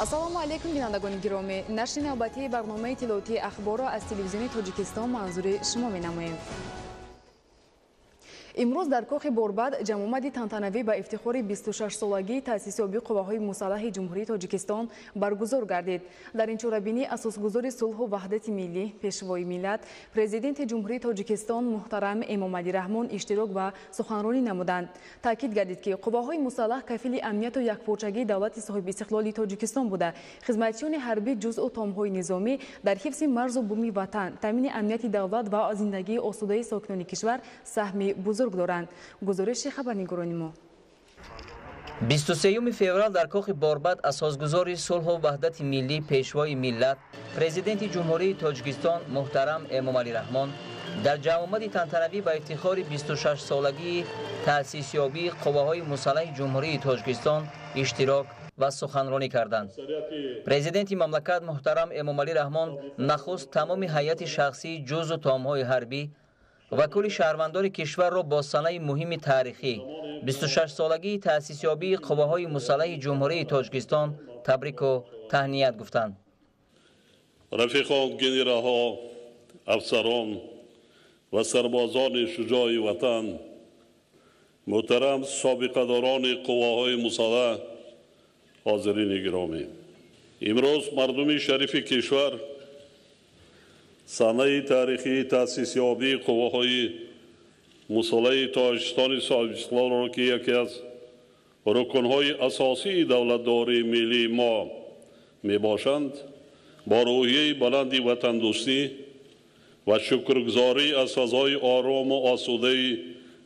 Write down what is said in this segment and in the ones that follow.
Ассалому алайкум, бинандагони гиромӣ. Нашри навбатии барномаи иттилоотии ахборро аз телевизиони Тоҷикистон манзури шумо менамоем. Имрӯз дар кохи Борбад ҷамъомади тантанавӣ ба ифтихори 26-солагии таъсисёбии қувваҳои мусаллаҳи Ҷумҳурии Тоҷикистон баргузор гардид. Дар ин чорабинӣ асосгузори сулҳу ваҳдати миллӣ, пешвои миллат, президенти Ҷумҳурии Тоҷикистон муҳтарам Эмомалӣ Раҳмон иштирок ва суханронӣ намуданд. Таъкид гардид, ки қувваҳои мусаллаҳ кафили амнияту якпорчагии давлати соҳибистиқлоли Тоҷикистон буда, хизматчиёни ҳарбӣ ҷузъу томҳои низомӣ дар ҳифзи марзу буми ватан, таъмини амнияти давлат ва зиндагии осудаи сокинони кишвар саҳми бузург доранд. Гузориши хабарнигорони мо. 23 феврал дар кохи Борбад асосгузори сулҳу ваҳдати миллӣ, пешвои миллат, президенти Ҷумҳурии Тоҷикистон муҳтарам Эмомалӣ Раҳмон дар ҷамъомади тантанавӣ ба ифтихори 26-солагии таъсисёбии қувваҳои мусаллаҳи Ҷумҳурии Тоҷикистон иштирок ва суханронӣ карданд. Президенти мамлакат муҳтарам Эмомалӣ Раҳмон нахуст тамоми ҳайати шахсии ҷузъу томҳои ҳарбӣ ва кулли шаҳрвандони кишварро бо санаи муҳими таърихӣ 26-солагии таъсисёбии қувваҳои мусаллаҳи Ҷумҳурии Тоҷикистон табрику таҳният гуфтанд. Рафиқон, генералҳо, афсарон ва сарбозони шуҷои ватан, муҳтарам собиқадорони қувваҳои мусаллаҳ, ҳозирини гиромӣ, имрӯз мардуми шарифи кишвар санаи таърихии таъсисёбии қувваҳои мусаллаҳи Тоҷикистони соҳибистиқлолро, ки яке аз рукнҳои асосии давлатдории миллии мо мебошанд, бо рӯҳияи баланди ватандӯстӣ ва шукргузорӣ аз фазои орому осудаи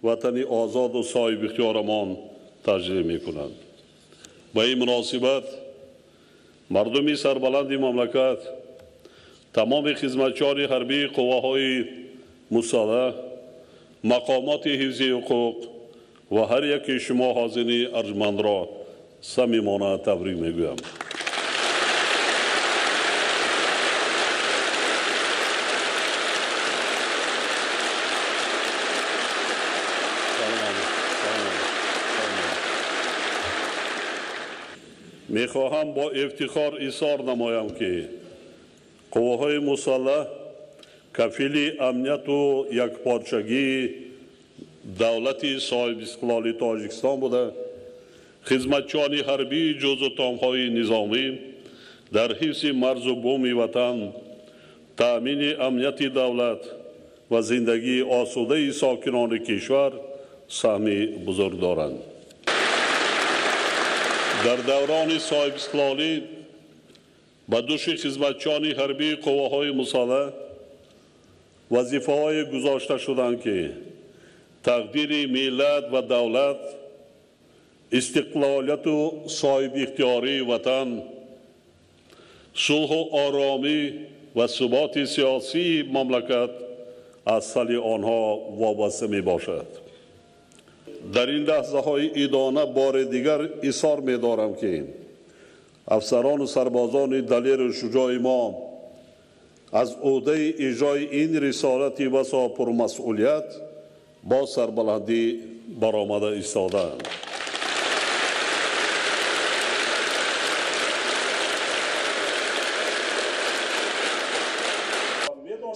ватани озоду соҳибихтиёрамон таҷлил мекунанд. Ба ин муносибат мардуми сарбаланди мамлакат, тамоми хизматчиёни ҳарбии қувваҳои мусаллаҳ, мақомоти ҳифзи ҳуқуқ ва ҳар яки шумо ҳозирини арҷмандро самимона табрик мегӯям. Мехоҳам бо ифтихор изҳор намоям, ки қувваҳои мусаллаҳ кафили амнияту якпорчагии давлати соҳибистиқлоли Тоҷикистон буда, хизматчиёни ҳарбии ҷузъу томҳои низомӣ дар ҳифзи марзу буми ватан, таъмини амнияти давлат ва зиндагии осудаи сокинони кишвар саҳми бузург доранд. Дар даврони соҳибистиқлолӣ ба души хизматчиёни ҳарбии қувваҳои мусаллаҳ вазифаҳое гузошта шуданд, ки тақдири миллат ва давлат, истиқлолияту соҳибихтиёрии ватан, сулҳу оромӣ ва суботи сиёсии мамлакат аз сали онҳо вобаста мебошад. Дар ин лаҳзаҳои идона бори дигар изҳор медорам, ки афсарону сарбозони далеру шуҷои мо аз ӯҳдаи иҷрои ин рисолати басо пурмасъулият бо сарбаландӣ баромада истодаанд.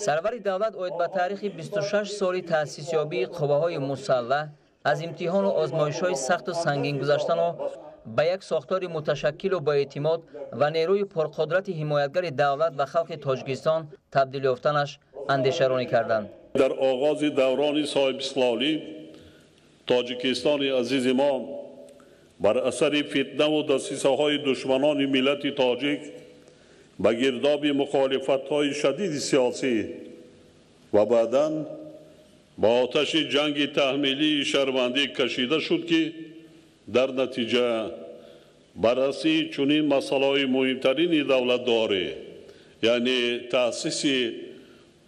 Сарвари давлат оид ба таърихи 26 соли таъсисёбии қувваҳои мусаллаҳ аз имтиҳону озмоишҳои сахту сангин гузаштану ба як сохтори муташаккилу боэътимод ва нерӯи пурқудрати ҳимоятгари давлат ва халқи Тоҷикистон табдил ёфтанаш андешаронӣ карданд. Дар оғози даврони соҳибистиқлолӣ Тоҷикистони азизи мо бар асари фитнаву дасисаҳои душманони миллати тоҷик ба гирдоби мухолифатҳои шадиди сиёсӣ ва баъдан ба оташи ҷанги таҳмилии шаҳрвандӣ кашида шуд, ки дар натиҷа баррасии чунин масъалаҳои муҳимтарини давлатдорӣ, яъне таъсиси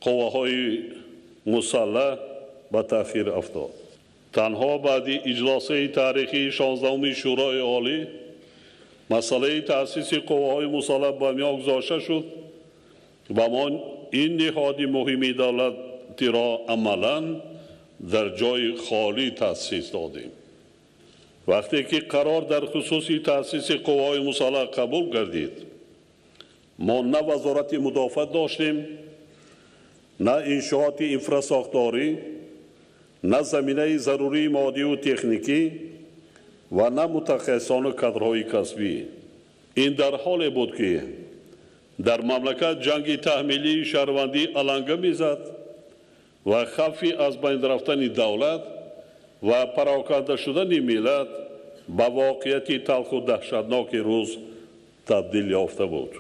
қувваҳои мусаллаҳ ба таъхир афтод. Танҳо баъди иҷлосаи таърихии 16-уми Шӯрои Олӣ масъалаи таъсиси қувваҳои мусаллаҳ ба миён гузошта шуд ва мо ин ниҳоди муҳими давлатиро амалан дар ҷои холӣ таъсис додем. Вақте ки қарор дар хусуси таъсиси қувваҳои мусаллаҳ қабул гардид, мо на вазорати мудофиа доштем, на иншооти инфрасохторӣ, на заминаи зарурии моддиву техникӣ ва на мутахассисону кадрҳои касбӣ. Ин дар ҳоле буд, ки дар мамлакат ҷанги таҳмилии шаҳрвандӣ аланга мезад ва хавфи аз байн рафтани давлат ва пароканда шудани миллат ба воқеияти талху даҳшатноки рӯз табдил ёфта буд.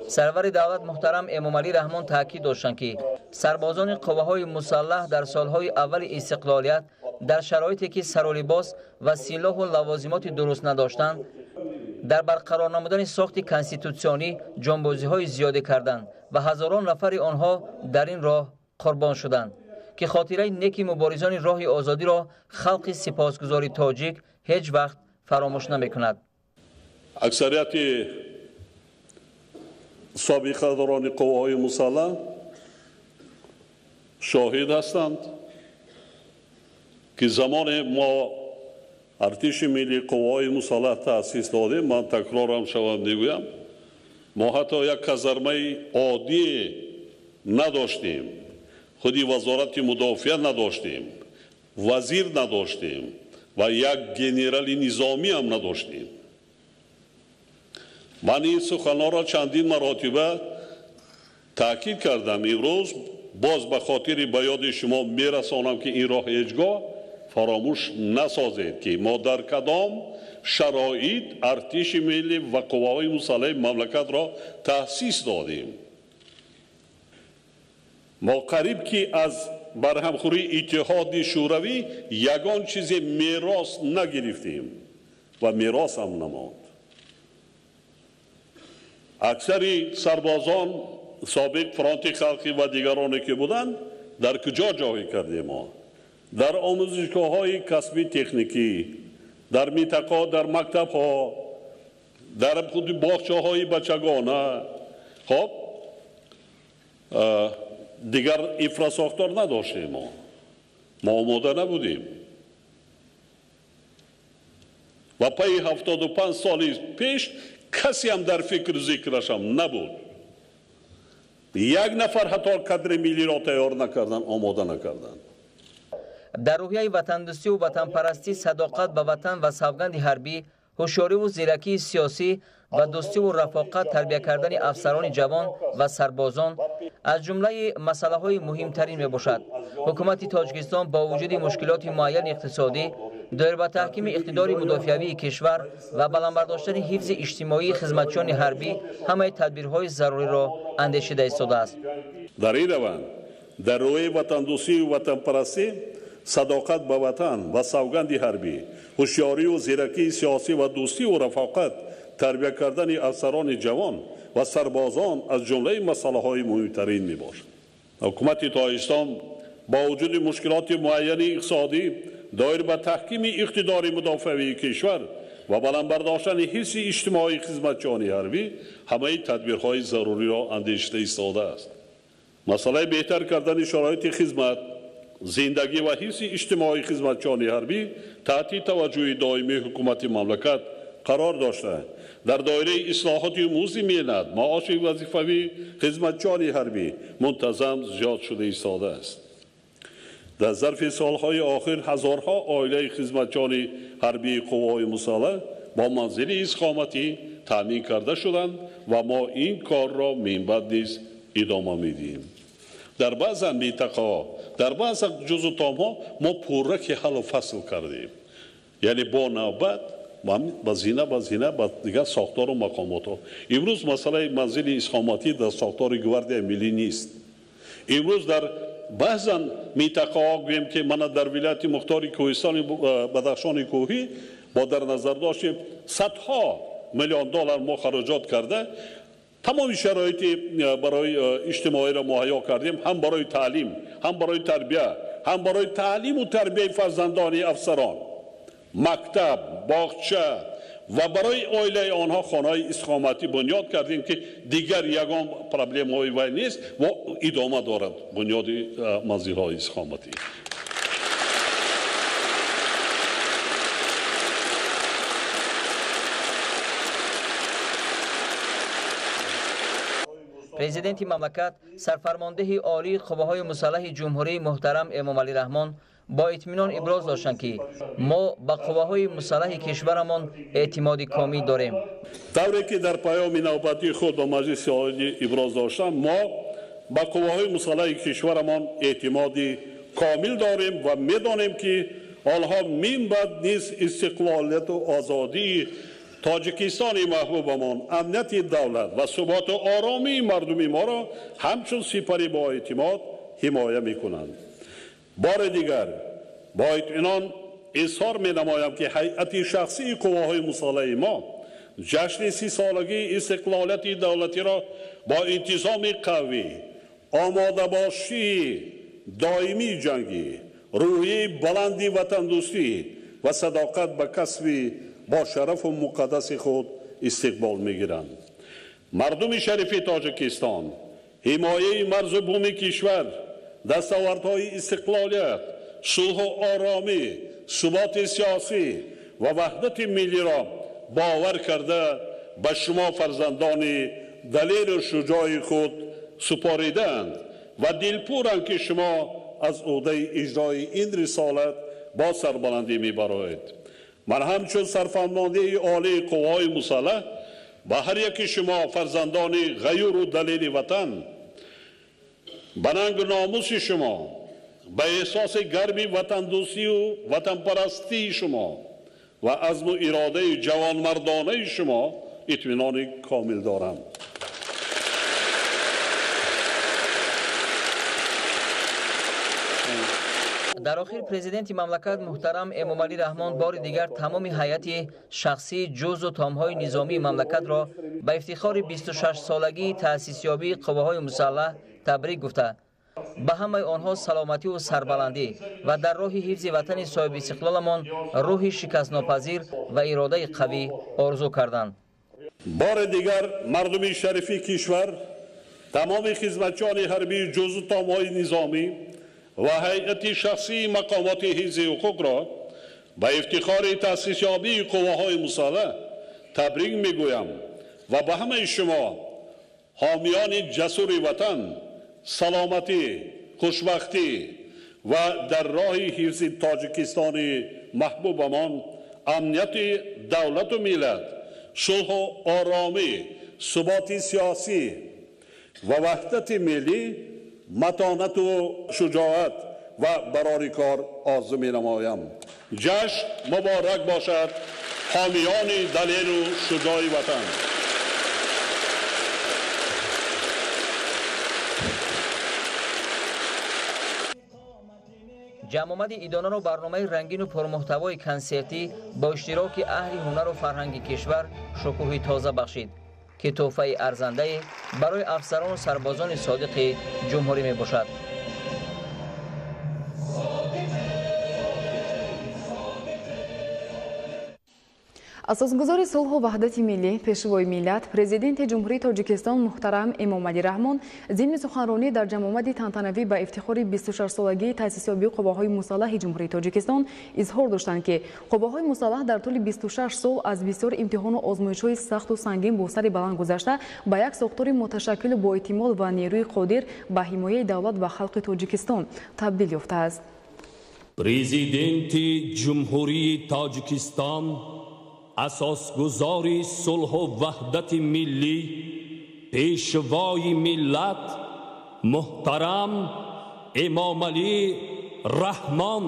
Сарвари давлат муҳтарам Эмомалӣ Раҳмон таъкид доштанд, ки сарбозони қувваҳои мусаллаҳ дар солҳои аввали истиқлолият дар шароите ки сарулибос ва силоҳу лавозимоти дуруст надоштанд, дар барқарор намудани сохти конститутсионӣ ҷонбозиҳои зиёде карданд ва ҳазорон нафари онҳо дар ин роҳ қурбон шуданд, ки хотираи неки муборизони роҳи озодиро халқи сипосгузори тоҷик ҳеҷ вақт фаромӯш намекунад. Аксарияти собиқадорони қувваҳои мусаллаҳ шоҳид ҳастанд, ки замоне мо артиши миллии қувваҳои мусаллаҳ таъсис додем, ман такрорам шавам мегӯям, мо ҳатто як казармаи оддӣ надоштем, худи вазорати мудофиа надоштем, вазир надоштем ва як генерали низомӣ ҳам надоштем. Ман ин суханҳоро чандин маротиба таъкид кардам. Имрӯз боз ба хотири ба ёди шумо мерасонам, ки ин роҳ ҳеҷ гоҳ фаромӯш насозед, ки мо дар кадом шароит артиши миллӣ ва қувваҳои мусаллаҳи мамлакатро таъсис додем. Мо қариб ки аз барҳамхӯрии Иттиҳоди Шӯравӣ ягон чизе мерос нагирифтем ва мерос ҳам намонд. Аксари сарбозон собиқ фронти халқӣ ва дигароне ки буданд, дар куҷо ҷоҳӣ кардем мо? Дар омӯзишгоҳҳои касби техникӣ, дар минтақаҳо, дар мактабҳо, дар худи боғчаҳои бачагона. Хоб, дигар инфрасохтор надоштем мо. Мо омода набудем. Ва пайи 75 соли пеш касе ҳам дар фикру зикрашам набуд. Як нафар ҳатто кадри миллиро тайёр накардан, омода накардан. Дар рӯҳияи ватандӯстиву ватанпарастӣ, садоқат ба ватан ва савганди ҳарбӣ, ҳушёриву зиракии сиёсӣ ва дӯстиву рафоқат тарбия кардани афсарони ҷавон ва сарбозон аз ҷумлаи масъалаҳои муҳимтарин мебошад. Ҳукумати Тоҷикистон бо вуҷуди мушкилоти муайяни иқтисодӣ доир ба таҳкими иқтидори мудофиавии кишвар ва баланд бардоштани ҳифзи иҷтимоии хизматчиёни ҳарбӣ ҳамаи тадбирҳои заруриро андешида истодааст. Дар ин раванд дар рӯҳияи ватандӯстию ватанпарастӣ, садоқат ба ватан ва савганди ҳарбӣ, ҳушёриву зиракии сиёсӣ ва дӯстиву рафоқат тарбия кардани афсарони ҷавон ва сарбозон аз ҷумлаи масъалаҳои муҳимтарин мебошад. Ҳукумати Тоҷикистон бо вуҷуди мушкилоти муайяни иқтисодӣ доир ба таҳкими иқтидори мудофиавии кишвар ва баланд бардоштани ҳифзи иҷтимоии хизматчиёни ҳарбӣ ҳамаи тадбирҳои заруриро андешида истодааст. Масъалаи беҳтар кардани шароити хизмат, зиндагӣ ва ҳифзи иҷтимоии хизматчиёни ҳарбӣ таҳти таваҷҷӯҳи доимии ҳукумати мамлакат қарор дошта, дар доираи ислоҳоти музди меҳнат, маоши вазифавии хизматчиёни ҳарбӣ мунтазам зиёд шуда истодааст. Дар зарфи солҳои охир ҳазорҳо оилаи хизматчиёни ҳарбии қувваҳои мусаллаҳ бо манзили истиқоматӣ таъмин карда шуданд ва мо ин корро минбаъд низ идома медиҳем. Дар баъзан минтақаҳо, дар баъзан ҷузъу томҳо мо пурра ки ҳаллу фасл кардем, яъне бо навбат ба зина ба зина ба дигар сохтору мақомотҳо. Имрӯз масъалаи манзили истиқоматӣ дар сохтори гвардияи миллӣ нест. Имрӯз дар баъзан минтақаҳо гӯем ки мана дар вилояти мухтори кӯҳистони Бадахшони кӯҳӣ бо дар назар дошти садҳо миллион доллар мо хароҷот карда тамоми шароити барои иҷтимоиро муҳайё кардем, ҳам барои таълим, ҳам барои тарбия, ҳам барои таълиму тарбияи фарзандони афсарон, мактаб, боғча ва барои оилаи онҳо хонаҳои истиқоматӣ бунёд кардем, ки дигар ягон проблемаҳои вай нест ва идома дорад бунёди манзилҳои истиқоматӣ. Президенти мамлакат, сарфармондеҳи олии қувваҳои мусаллаҳи ҷумҳурӣ муҳтарам Эмомалӣ Раҳмон бо итминон иброз доштанд, ки мо ба қувваҳои мусаллаҳи кишварамон эътимоди комил дорем. Тавре ки дар паёми навбатии худ ба Маҷлиси Олӣ иброз доштам, мо ба қувваҳои мусаллаҳи кишварамон эътимоди комил дорем ва медонем, ки онҳо минбаъд низ истиқлолияту озодии Тоҷикистони маҳбубамон, амнияти давлат ва суботу оромии мардуми моро ҳамчун сипари боэътимод ҳимоя мекунанд. Бори дигар бо итминон изҳор менамоям, ки ҳайати шахсии қувваҳои мусаллаҳи мо ҷашни 30-солагии истиқлолияти давлатиро бо интизоми қавӣ, омодабошии доимии ҷангӣ, рӯҳияи баланди ватандӯстӣ ва садоқат ба касби бо шарафу муқаддаси худ истиқбол мегиранд. Мардуми шарифи Тоҷикистон ҳимояи марзу буми кишвар, дастовардҳои истиқлолият, сулҳу оромӣ, суботи сиёсӣ ва ваҳдати миллиро бовар карда ба шумо фарзандони далеру шуҷои худ супоридаанд ва дилпуранд, ки шумо аз ӯҳдаи иҷрои ин рисолат бо сарбаландӣ мебароед. Ман ҳамчун сарфармондеҳи олии қувваҳои мусаллаҳ ба ҳар яки шумо фарзандони ғаюру далери ватан, ба нангу номуси шумо, ба эҳсоси гарми ватандӯстию ватанпарастии шумо ва азму иродаи ҷавонмардонаи шумо итминони комил дорам. Дар охир президенти мамлакат муҳтарам Эмомалӣ Раҳмон бори дигар тамоми ҳайати шахсии ҷузу томҳои низомии мамлакатро ба ифтихори 26-солагии таъсисёбии қувваҳои мусаллаҳ табрик гуфта, ба ҳамаи онҳо саломативу сарбаландӣ ва дар роҳи ҳифзи ватани соҳибистиқлоламон рӯҳи шикастнопазир ва иродаи қавӣ орзу карданд. Бори дигар мардуми шарифи кишвар, тамоми хизматчиёни ҳарбии ҷузу томҳои низомӣ ва ҳайати шахсии мақомоти ҳифзи ҳуқуқро ба ифтихори таъсисёбии қувваҳои мусаллаҳ табрик мегӯям ва ба ҳамаи шумо ҳомиёни ҷасури ватан саломатӣ, хушбахтӣ ва дар роҳи ҳифзи Тоҷикистони маҳбубамон амнияти давлату миллат, сулҳу оромӣ, суботи сиёсӣ ва ваҳдати миллӣ, матонату шуҷоат ва барори кор орзу менамоям. Ҷашн муборак бошад, ҳомиёни далеру шуҷои ватан. Ҷамъомади идонаро барномаи рангину пурмуҳтавои консертӣ бо иштироки аҳли ҳунару фарҳанги кишвар шукӯҳи тоза бахшид, ки тӯҳфаи арзандае барои афсарону сарбозони содиқи ҷумҳурӣ мебошад. Асосгузори сулҳу ваҳдати миллӣ, пешвои миллат, президенти Ҷумҳурии Тоҷикистон муҳтарам Эмомалӣ Раҳмон зимни суханронӣ дар ҷамъомади тантанавӣ ба ифтихори 26-солагии таъсисёбии қувваҳои мусаллаҳи Ҷумҳурии Тоҷикистон изҳор доштанд, ки қувваҳои мусаллаҳ дар тӯли 26 сол аз бисёр имтиҳону озмоишҳои сахту сангин бо сари баланд гузашта ба як сохтори муташаккилу боэътимод ва нерӯи қодир ба ҳимояи давлат ва халқи Тоҷикистон табдил ёфтааст. Президенти Ҷумҳурии Тоҷикистон, асосгузори сулҳу ваҳдати миллӣ, пешвои миллат муҳтарам Эмомалӣ Раҳмон.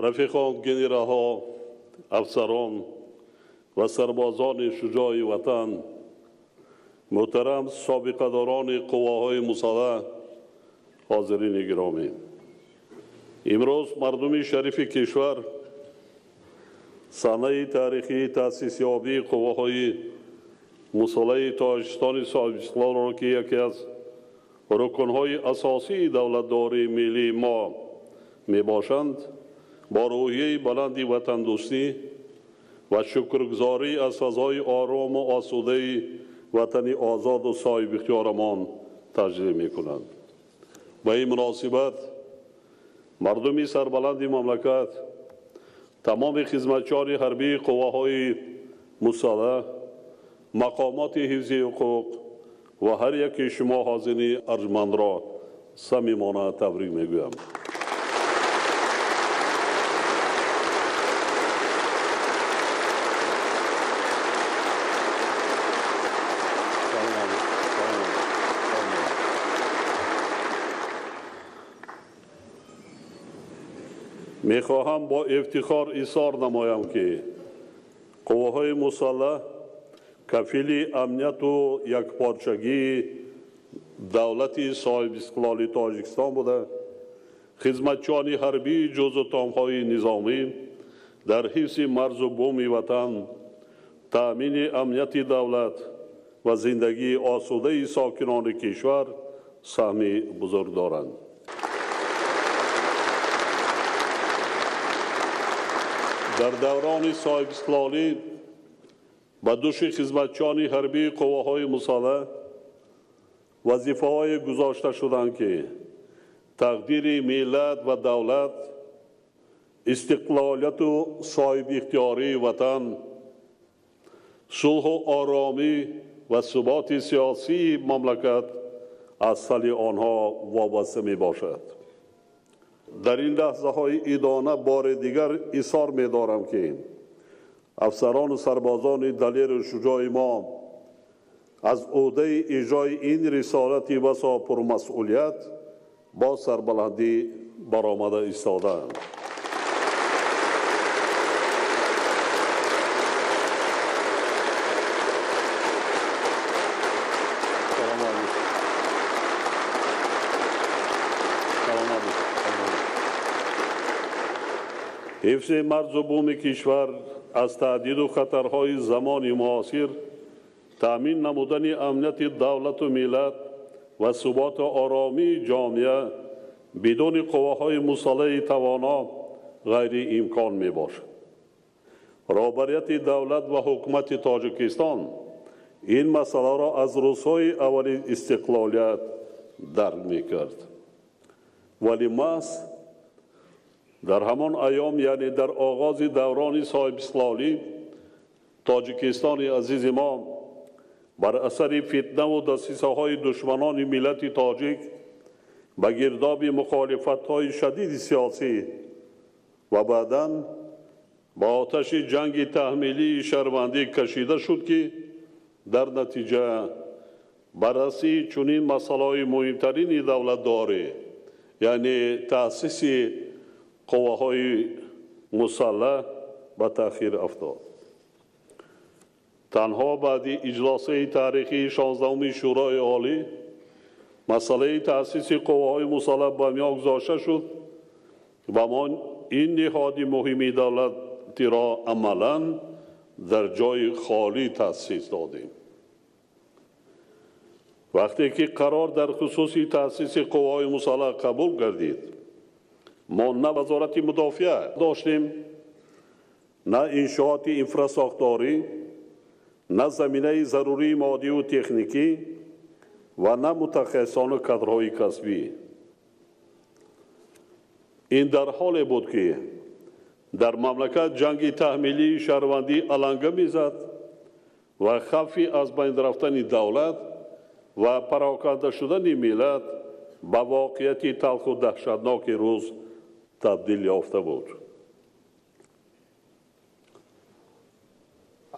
Рафиқон, генералҳо, афсарон ва сарбозони шуҷои ватан, муҳтарам собиқадорони қувваҳои мусаллаҳ, ҳозирини гиромӣ, имрӯз мардуми шарифи кишвар санаи таърихии таъсисёбии қувваҳои мусаллаҳи Тоҷикистони соҳибистиқлолро, ки яке аз рукнҳои асосии давлатдории миллии мо мебошанд, бо рӯҳияи баланди ватандӯстӣ ва шукргузорӣ аз фазои орому осудаи ватани озоду соҳибихтиёрамон таҷлил мекунанд. Ба ин муносибат мардуми сарбаланди мамлакат, тамоми хизматчиёни ҳарбии қувваҳои мусаллаҳ, мақомоти ҳифзи ҳуқуқ ва ҳар яки шумо ҳозирини арҷмандро самимона табрик мегӯям. Мехоҳам бо ифтихор изҳор намоям, ки қувваҳои мусаллаҳ кафили амнияту якпорчагии давлати соҳибистиқлоли Тоҷикистон буда, хизматчиёни ҳарбии ҷузъутомҳои низомӣ дар ҳифзи марзу буми ватан, таъмини амнияти давлат ва зиндагии осудаи сокинони кишвар саҳми бузург доранд. Дар даврони соҳибистиқлолӣ ба души хизматчиёни ҳарбии қувваҳои мусаллаҳ вазифаҳое гузошта шуданд, ки тақдири миллат ва давлат, истиқлолияту соҳибихтиёрии ватан, сулҳу оромӣ ва суботи сиёсии мамлакат аз сали онҳо вобаста мебошад. Дар ин лаҳзаҳои идона бори дигар изҳор медорам, ки афсарону сарбозони далеру шуҷои мо аз ӯҳдаи иҷрои ин рисолати басо пурмасъулият бо сарбаландӣ баромада истодаанд. Ҳифзи марзу буми кишвар аз таҳдиду хатарҳои замони муосир, таъмин намудани амнияти давлату миллат ва суботу оромии ҷомеа бидуни қувваҳои мусаллаҳи тавоно ғайриимкон мебошад. Роҳбарияти давлат ва ҳукумати Тоҷикистон ин масъаларо аз рӯзҳои аввали истиқлолият дарк мекард. Вале маҳз дар ҳамон айём, яъне дар оғози даврони соҳибистиқлолӣ, Тоҷикистони азизи мо бар асари фитнаву дасисаҳои душманони миллати тоҷик ба гирдоби мухолифатҳои шадиди сиёсӣ ва баъдан ба оташи ҷанги таҳмилии шаҳрвандӣ кашида шуд, ки дар натиҷа баррасии чунин масъалаҳои муҳимтарини давлатдорӣ, яъне таъсиси қувваҳои мусаллаҳ ба таъхир афтод. Танҳо баъди иҷлосаи таърихии 16-уми Шӯрои Олӣ масъалаи таъсиси қувваҳои мусаллаҳ ба миён гузошта шуд ва мо ин ниҳоди муҳими давлатиро амалан дар ҷои холӣ таъсис додем. Вақте ки қарор дар хусуси таъсиси қувваҳои мусаллаҳ қабул гардид, мо на вазорати мудофиа доштем, на иншооти инфрасохторӣ, на заминаи зарурии моддиву техникӣ ва на мутахассисону кадрҳои касбӣ. Ин дар ҳоле буд, ки дар мамлакат ҷанги таҳмилии шаҳрвандӣ аланга мезад ва хавфи аз байн рафтани давлат ва пароканда шудани миллат ба воқеияти талху даҳшатноки рӯз табдил ёфта буд.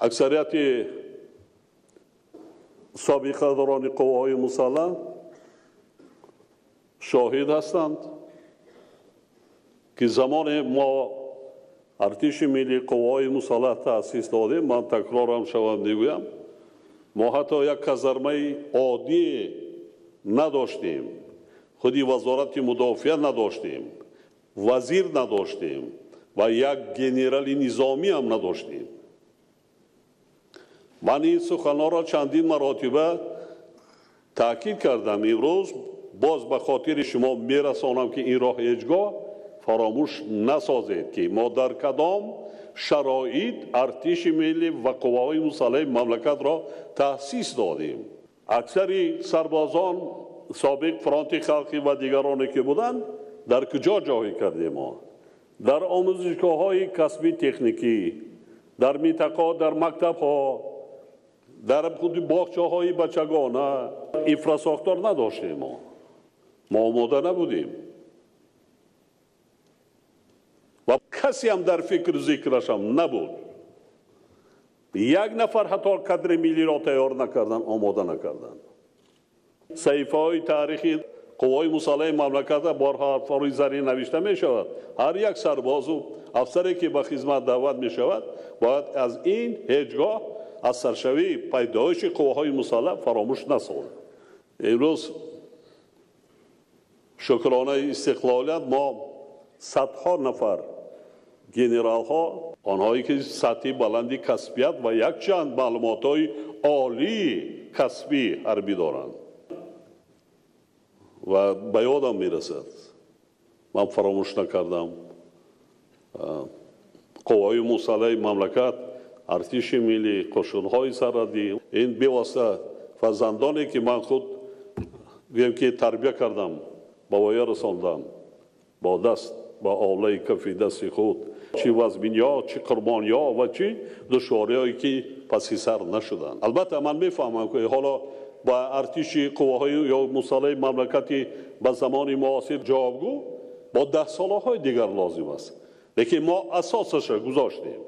Аксарияти собиқадорони қувваҳои мусаллаҳ шоҳид ҳастанд, ки замоне мо Артиши миллӣ, қувваҳои мусаллаҳ таъсис додем, ман такрорам шавам мегӯям, мо ҳатто як казармаи оддӣ надоштем, худи вазорати мудофиа надоштем, вазир надоштем ва як генерали низомӣ ҳам надоштем. Ман ин суханҳоро чандин маротиба таъкид кардам. Имрӯз боз ба хотири шумо мерасонам, ки ин роҳ ҳеҷ гоҳ фаромӯш насозед, ки мо дар кадом шароит артиши миллӣ ва қувваҳои мусаллаҳи мамлакатро таъсис додем. Аксари сарбозон собиқ фронти халқӣ ва дигароне ки буданд, дар куҷо ҷой кардем мо? Дар омӯзишгоҳҳои касби техникӣ, дар минтақаҳо, дар мактабҳо, дар худи боғчаҳои бачагона. Инфрасохтор надоштем мо. Мо омода набудем. Ва касе ҳам дар фикру зикрашам набуд. Як нафар ҳатто кадри миллиро тайёр накардан, омода накардан. Саҳифаҳои таърихи қувваҳои мусаллаҳи мамлакат бо ҳарфҳои зарин навишта мешавад. Ҳар як сарбозу афсаре ки ба хизмат даъват мешавад, бояд аз ин ҳеҷ гоҳ аз саршавии пайдоиши қувваҳои мусаллаҳ фаромӯш насозад. Имрӯз шукронаи истиқлолият мо садҳо нафар генералҳо, онҳое ки сатҳи баланди касбият ва якчанд маълумотҳои олии касбӣ ҳарбӣ доранд. Ва ба ёдам мерасад, ман фаромӯш накардам, қувваҳои мусаллаҳи мамлакат, артиши миллӣ, қӯшунҳои сарҳадӣ, ин бевосита фарзандоне ки ман худ гӯем ки тарбия кардам, ба воя расондам, бо даст, ба олаи кафи дасти худ, чӣ вазминҳо, чӣ қурбониҳо ва чӣ душвориҳое ки паси сар нашуданд. Албатта ман мефаҳмам, ки ҳоло ба артиши қувваҳои ё мусаллаҳи мамлакати ба замони муосир ҷавобгӯ бо даҳсолаҳои дигар лозим аст, лекин мо асосашро гузоштем,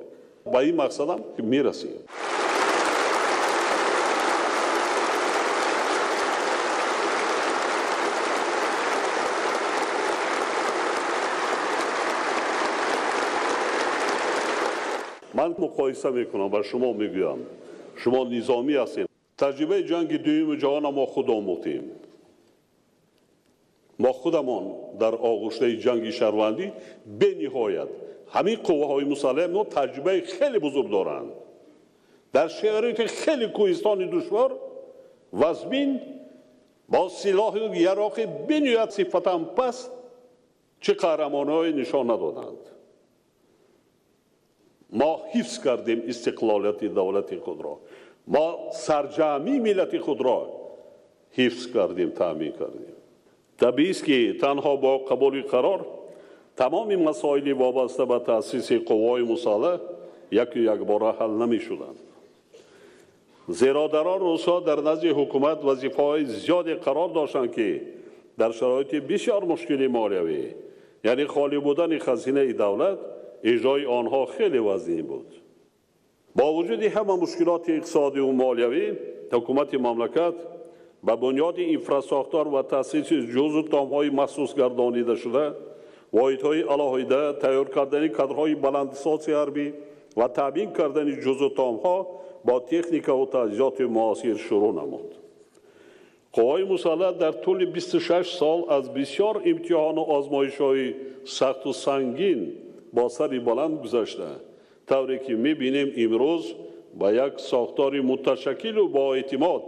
ба ин мақсадам мерасем. Ман муқоиса мекунам ва шумо мегӯям, шумо низомӣ ҳастед. Таҷрибаи ҷанги дуюми ҷаҳонро мо худ омӯхтем. Мо худамон дар оғӯштаи ҷанги шаҳрвандӣ бениҳоят ҳамин қувваҳои мусаллаҳи мо таҷрибаи хеле бузург доранд. Дар шароити хеле кӯҳистони душвор вазмин бо силоҳу яроқи бениҳоят сифатан паст чӣ қаҳрамониҳое нишон надоданд. Мо ҳифз кардем истиқлолияти давлати худро, мо сарҷамъии миллати худро ҳифз кардем, таъмин кардем. Табиист, ки танҳо бо қабули қарор тамоми масоили вобаста ба таъсиси қувваҳои мусаллаҳ яку якбора ҳал намешуданд. Зеро дар он рӯзҳо дар назди ҳукумат вазифаҳои зиёде қарор доштанд, ки дар шароити бисёр мушкили молиявӣ, яъне холӣ будани хазинаи давлат, иҷрои онҳо хеле вазнин буд. Бо вуҷуди ҳама мушкилоти иқтисодиву молиявӣ, ҳукумати мамлакат ба бунёди инфрасохтор ва таъсиси ҷузъу томҳои махсус гардонида шуда, воҳидҳои алоҳида, тайёр кардани кадрҳои баландисоси ҳарбӣ ва таъмин кардани ҷузъу томҳо бо техникаву таҷҳизоти муосир шурӯъ намуд. Қувваҳои мусаллаҳ дар тӯли 26 сол аз бисёр имтиҳону озмоишҳои сахту сангин бо сари баланд гузашта, тавре ки мебинем имрӯз ба як сохтори муташаккилу боэътимод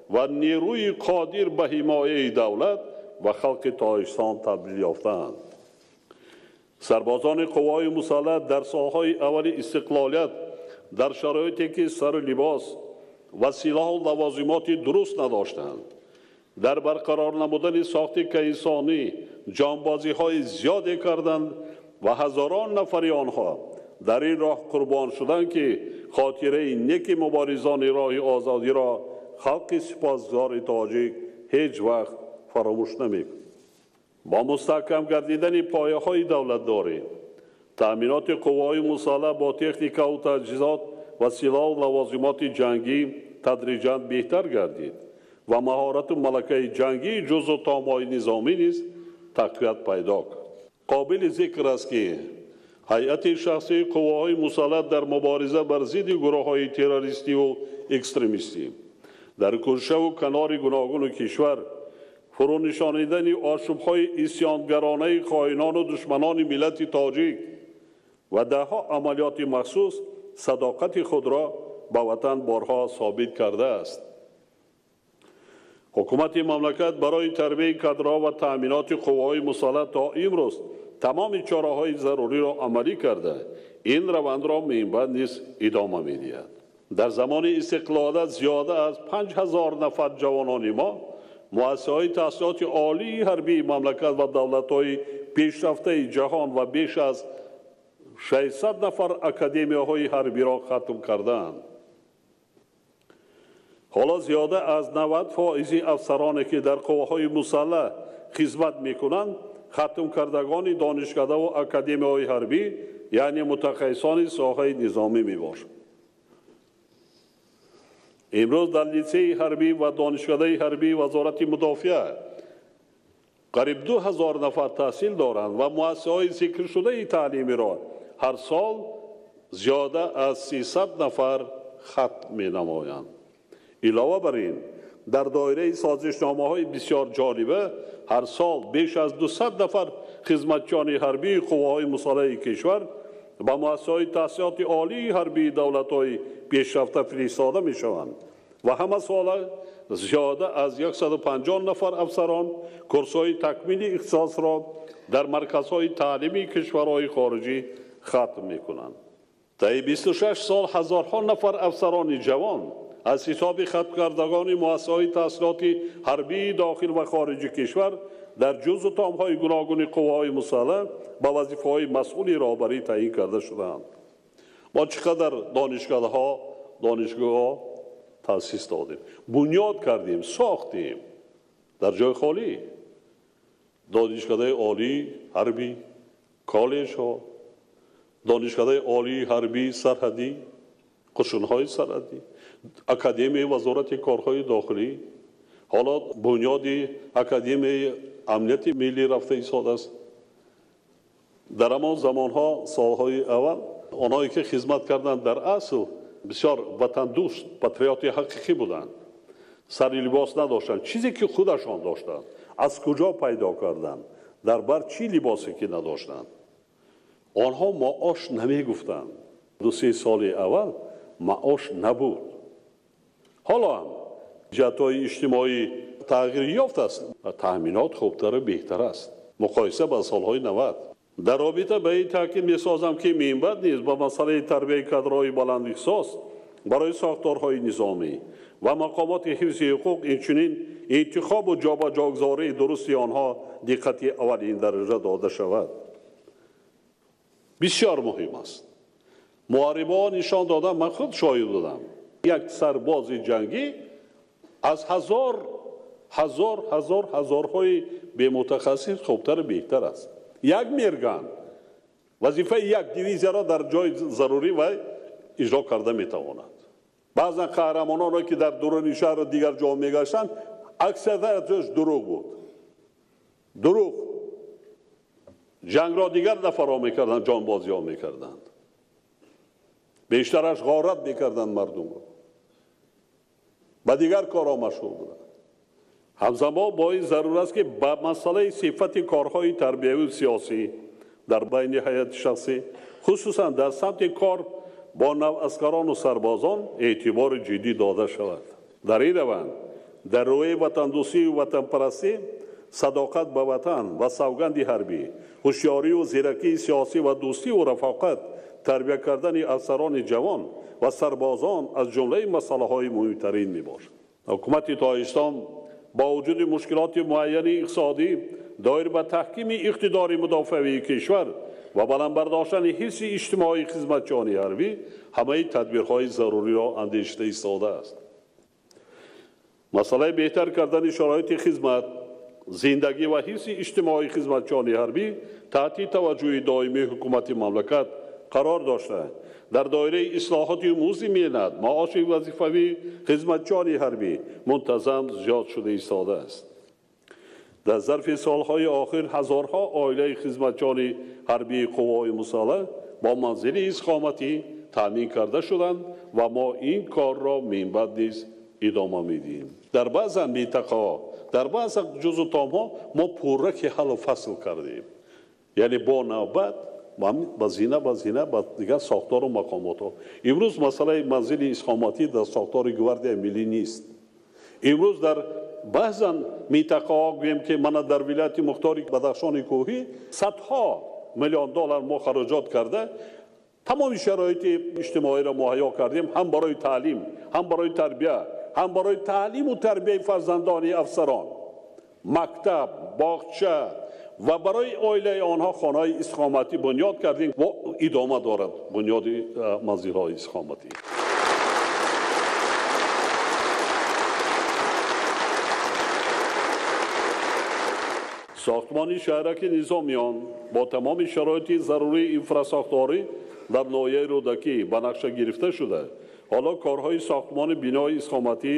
ва нерӯи қодир ба ҳимояи давлат ва халқи Тоҷикистон табдил ёфтаанд. Сарбозони қувваҳои мусаллаҳ дар солҳои аввали истиқлолият дар шароите ки сару либос ва силоҳу лавозимоти дуруст надоштанд, дар барқарор намудани сохти кайсонӣ ҷонбозиҳои зиёде карданд ва ҳазорон нафари онҳо дар ин роҳ қурбон шуданд, ки хотираи неки муборизони роҳи озодиро халқи сипосгузори тоҷик ҳеҷ вақт фаромӯш намекунад. Бо мустаҳкам гардидани пояҳои давлатдорӣ, таъминоти қувваҳои мусаллаҳ бо техникаву таҷҳизот ва силоҳу лавозимоти ҷангӣ тадриҷан беҳтар гардид ва маҳорату малакаи ҷангии ҷузъу томҳои низомӣ низ тақвият пайдо кард. Қобили зикр аст, ки Ҳайати шахсии қувваҳои мусаллаҳ дар мубориза бар зидди гурӯҳҳои террористиву экстремистӣ дар кӯшаву канори гуногуни кишвар, фурӯнишонидани ошӯбҳои исёнгаронаи хоинону душманони миллати тоҷик ва даҳҳо амалиёти махсус садоқати худро ба ватан борҳо собит кардааст. Ҳукумати мамлакат барои тарбияи кадрҳо ва таъминоти қувваҳои мусаллаҳ то имрӯз тамоми чораҳои заруриро амалӣ карда, ин равандро минбаъд низ идома медиҳад. Дар замони истиқлолият зиёда аз 5000 нафар ҷавонони мо муассисаҳои таҳсилоти олии ҳарбии мамлакат ва давлатҳои пешрафтаи ҷаҳон ва беш аз 600 нафар академияҳои ҳарбиро хатм кардаанд. Ҳоло зиёда аз 90% афсароне ки дар қувваҳои мусаллаҳ хизмат мекунанд, хатмкардагони донишкадаву академияҳои ҳарбӣ, яъне мутахассисони соҳаи низомӣ мебошанд. Имрӯз дар литсейи ҳарбӣ ва донишкадаи ҳарбии Вазорати мудофиа қариб 2000 нафар таҳсил доранд ва муассисаҳои зикршудаи таълимиро ҳар сол зиёда аз 300 нафар хатм менамоянд. Илова бар ин, дар доираи созишномаҳои бисёр ҷолиба ҳар сол беш аз 200 нафар хизматчиёни ҳарбии қувваҳои мусаллаҳи кишвар ба муассисаҳои таҳсилоти олии ҳарбии давлатҳои пешрафта фиристода мешаванд ва ҳама сола зиёда аз 150 нафар афсарон курсҳои такмили ихтисосро дар марказҳои таълимии кишварҳои хориҷӣ хатм мекунанд. Таи 26 сол ҳазорҳо нафар афсарони ҷавон аз ҳисоби хатмкардагони муассисаҳои таҳсилоти ҳарбии дохил ва хориҷи кишвар дар ҷузъу томҳои гуногуни қувваҳои мусаллаҳ ба вазифаҳои масъули роҳбарӣ таъин карда шудаанд. Мо чӣ қадар донишкадаҳо, донишгоҳҳо таъсис додем, бунёд кардем, сохтем дар ҷои холӣ донишкадаи олии ҳарбӣ, коллеҷҳо, донишкадаи олии ҳарбии сарҳадӣ, қушунҳои сарҳадӣ, академияи Вазорати корҳои дохилӣ, ҳоло бунёди академияи амнияти миллӣ рафта истодааст. Дар ҳамон замонҳо, солҳои аввал, онҳое ки хизмат карданд дар асл бисёр ватандӯст, патриоти ҳақиқӣ буданд. Сари либос надоштанд, чизе ки худашон доштанд, аз куҷо пайдо карданд, дар бар чӣ либосе ки надоштанд. Онҳо маош намегуфтанд. 2-3 соли аввал маош набуд. Ҳоло ҳам ҷиҳатҳои иҷтимоӣ тағйир ёфтааст ва таъминот хубтару беҳтар аст муқоиса ба солҳои 90. Дар робита ба ин таъкид месозам, ки минбаъд низ ба масъалаи тарбияи кадрҳои баландихтисос барои сохторҳои низомӣ ва мақомоти ҳифзи ҳуқуқ, инчунин интихобу ҷобаҷогузории дурусти онҳо диққати аввалин дараҷа дода шавад. Бисёр муҳим аст. Муҳорибаҳо нишон доданд, ман худ шоҳид будам. Як сарбози ҷангӣ аз ҳазор ҳазор ҳазор ҳазорҳои бемутахассис хубтару беҳтар аст. Як мерган вазифаи як дивизияро дар ҷои зарурӣ вай иҷро карда метавонад. Баъзан қаҳрамононе ки дар дуруни шаҳру дигар ҷо мегаштанд, аксарияташ дурӯғ буд. Дурӯғ. Ҷангро дигар нафарҳо мекарданд, ҷонбозиҳо мекарданд. Бештараш ғорат мекарданд мардумро. Ба дигар корҳо машғул буданд. Ҳамзамон бо ин зарур аст, ки ба масъалаи сифати корҳои тарбиявию сиёсӣ дар байни ҳайати шахсӣ, хусусан дар самти кор бо наваскарону сарбозон эътибори ҷиддӣ дода шавад. Дар ин раванд дар рӯҳияи ватандӯстию ватанпарастӣ, садоқат ба ватан ва савганди ҳарбӣ, ҳушёрию зиракии сиёсӣ ва дӯстиву рафоқат, тарбия кардани афсарони ҷавон ва сарбозон аз ҷумлаи масъалаҳои муҳимтарин мебошад. Ҳукумати Тоҷикистон бо вуҷуди мушкилоти муайяни иқтисодӣ доир ба таҳкими иқтидори мудофиавии кишвар ва баланд бардоштани ҳифзи иҷтимоии хизматчиёни ҳарбӣ ҳамаи тадбирҳои заруриро андешида истодааст. Масъалаи беҳтар кардани шароити хизмат, зиндагӣ ва ҳифзи иҷтимоии хизматчиёни ҳарбӣ таҳти таваҷҷӯҳи доимии ҳукумати мамлакат қарор дошта, дар доираи ислоҳоти музди меҳнат, маоши вазифавии хизматчиёни ҳарбӣ мунтазам зиёд шуда истодааст. Дар зарфи солҳои охир ҳазорҳо оилаи хизматчиёни ҳарбии қувваҳои мусаллаҳ бо манзили истиқоматӣ таъмин карда шуданд ва мо ин корро минбаъд низ идома медиҳем. Дар баъзан минтақаҳо, дар баъзан ҷузъу томҳо мо пурра ки ҳаллу фасл кардем, яъне бо навбат ба зина ба зина ба дигар сохтору мақомотҳо. Имрӯз масъалаи манзили истиқоматӣ дар сохтори Гвардияи миллӣ нест. Имрӯз дар баъзан минтақаҳо гӯем ки мана дар вилояти мухтори Бадахшони кӯҳӣ садҳо миллион доллар мо хароҷот карда тамоми шароити иҷтимоиро муҳайё кардем, ҳам барои таълим, ҳам барои тарбия, ҳам барои таълиму тарбияи фарзандони афсарон, мактаб, боғча ва барои оилаи онҳо хонаҳои истиқоматӣ бунёд кардем ва идома дорад бунёди манзилҳои истиқоматӣ. Сохтмони шаҳраки Низомиён бо тамоми шароити зарурии инфрасохторӣ дар ноҳияи Рӯдакӣ ба нақша гирифта шуда, ҳоло корҳои сохтмони бинои истиқоматӣ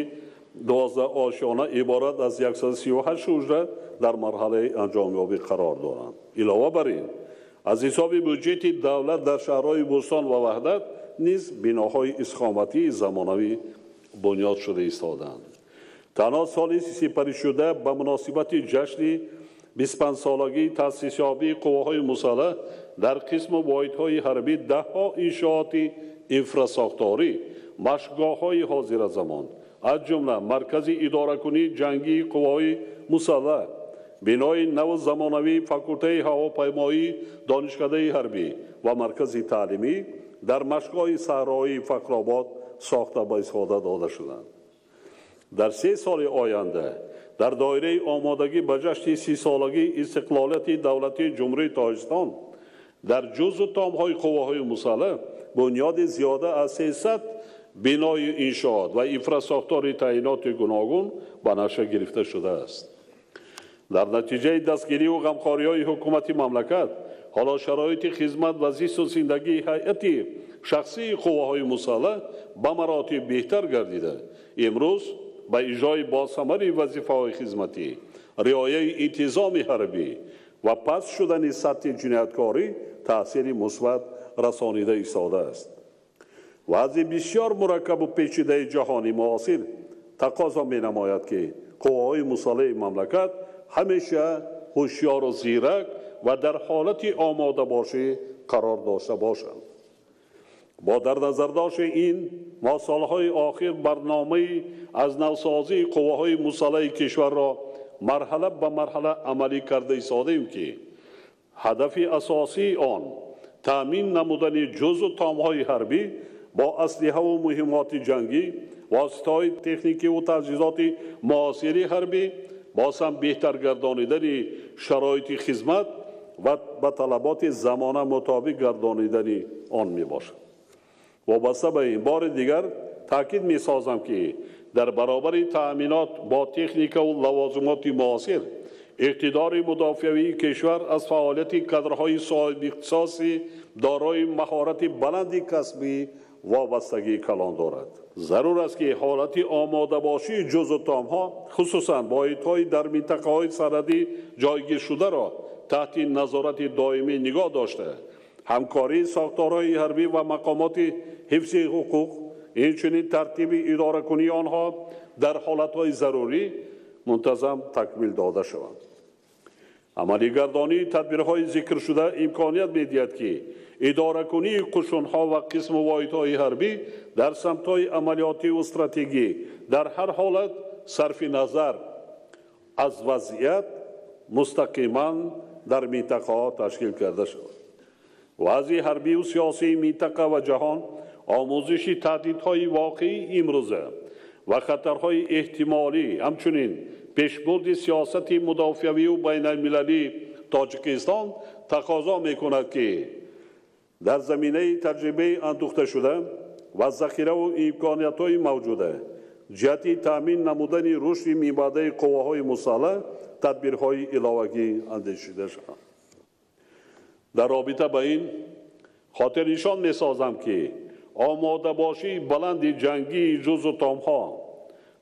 12 ошёна иборат аз 138 ҳуҷра дар марҳалаи анҷомёбӣ қарор доранд. Илова бар ин, аз ҳисоби буҷети давлат дар шаҳрҳои Бӯстон ва Ваҳдат низ биноҳои истиқоматии замонавӣ бунёд шуда истодаанд. Танҳо соли сипаришуда ба муносибати ҷашни 25-солагии таъсисёбии қувваҳои мусаллаҳ дар қисму воҳидҳои ҳарбӣ даҳҳо иншооти инфрасохторӣ, машқгоҳҳои ҳозиразамон, аз ҷумла маркази идоракунии ҷангии қувваҳои мусаллаҳ, бинои наву замонавии факултаи ҳавопаймоии донишкадаи ҳарбӣ ва маркази таълимӣ дар машқгоҳи саҳроии Фахробод сохта ба истифода дода шуданд. Дар 3 соли оянда дар доираи омодагӣ ба ҷашни 30-солагии истиқлолияти давлатии Ҷумҳурии Тоҷикистон дар ҷузъу томҳои қувваҳои мусаллаҳ бунёди зиёда аз 300 бинои иншоот ва инфрасохтори таъиноти гуногун ба нақша гирифта шудааст. Дар натиҷаи дастгириву ғамхориҳои ҳукумати мамлакат ҳоло шароити хизмат ва зисту зиндагии ҳайати шахсии қувваҳои мусаллаҳ ба маротиб беҳтар гардида, имрӯз ба иҷрои босамари вазифаҳои хизматӣ, риояи интизоми ҳарбӣ ва паст шудани сатҳи ҷинояткорӣ таъсири мусбат расонида истодааст. Вазъи бисёр мураккабу печидаи ҷаҳони муосир тақозо менамояд, ки қувваҳои мусаллаҳи мамлакат ҳамеша ҳушёру зирак ва дар ҳолати омодабошӣ қарор дошта бошанд. Бо дар назардошти ин мо солҳои охир барномаи аз навсозии қувваҳои мусаллаҳи кишварро марҳала ба марҳала амалӣ карда истодаем, ки ҳадафи асосии он таъмин намудани ҷузъу томҳои ҳарбӣ бо аслиҳаву муҳиммоти ҷангӣ, воситаҳои техникиву таҷҳизоти муосири ҳарбӣ, боз ҳам беҳтар гардонидани шароити хизмат ва ба талаботи замона мутобиқ гардонидани он мебошад. Вобаста ба ин бори дигар таъкид месозам, ки дар баробари таъминот бо техникаву лавозимоти муосир, иқтидори мудофиавии кишвар аз фаъолияти кадрҳои соҳибихтисоси дорои маҳорати баланди касбӣ вобастагии калон дорад. Зарур аст, ки ҳолати омодабошии ҷузъу томҳо, хусусан воҳидҳои дар минтақаҳои сарҳадӣ ҷойгиршударо таҳти назорати доимӣ нигоҳ дошта, ҳамкории сохторҳои ҳарбӣ ва мақомоти ҳифзи ҳуқуқ, инчунин тартиби идоракунии онҳо дар ҳолатҳои зарурӣ мунтазам такмил дода шаванд. Амалигардонии тадбирҳои зикршуда имконият медиҳад, ки идоракунии қушунҳо ва қисму воҳидҳои ҳарбӣ дар самтҳои амалиётиву стратегӣ дар ҳар ҳолат сарфи назар аз вазъият мустақиман дар минтақаҳо ташкил карда шавад. Вазъи ҳарбиву сиёсии минтақа ва ҷаҳон, омӯзиши таҳдидҳои воқеии имрӯза ва хатарҳои эҳтимолӣ, ҳамчунин пешбурди сиёсати мудофиавию байналмилалии Тоҷикистон тақозо мекунад, ки дар заминаи таҷрибаи андӯхташуда ва захираву имкониятҳои мавҷуда ҷиҳати таъмин намудани рушди минбаъдаи қувваҳои мусаллаҳ тадбирҳои иловагӣ андешида шаванд. Дар робита ба ин хотирнишон месозам, ки омодабошии баланди ҷангии ҷузъу томҳо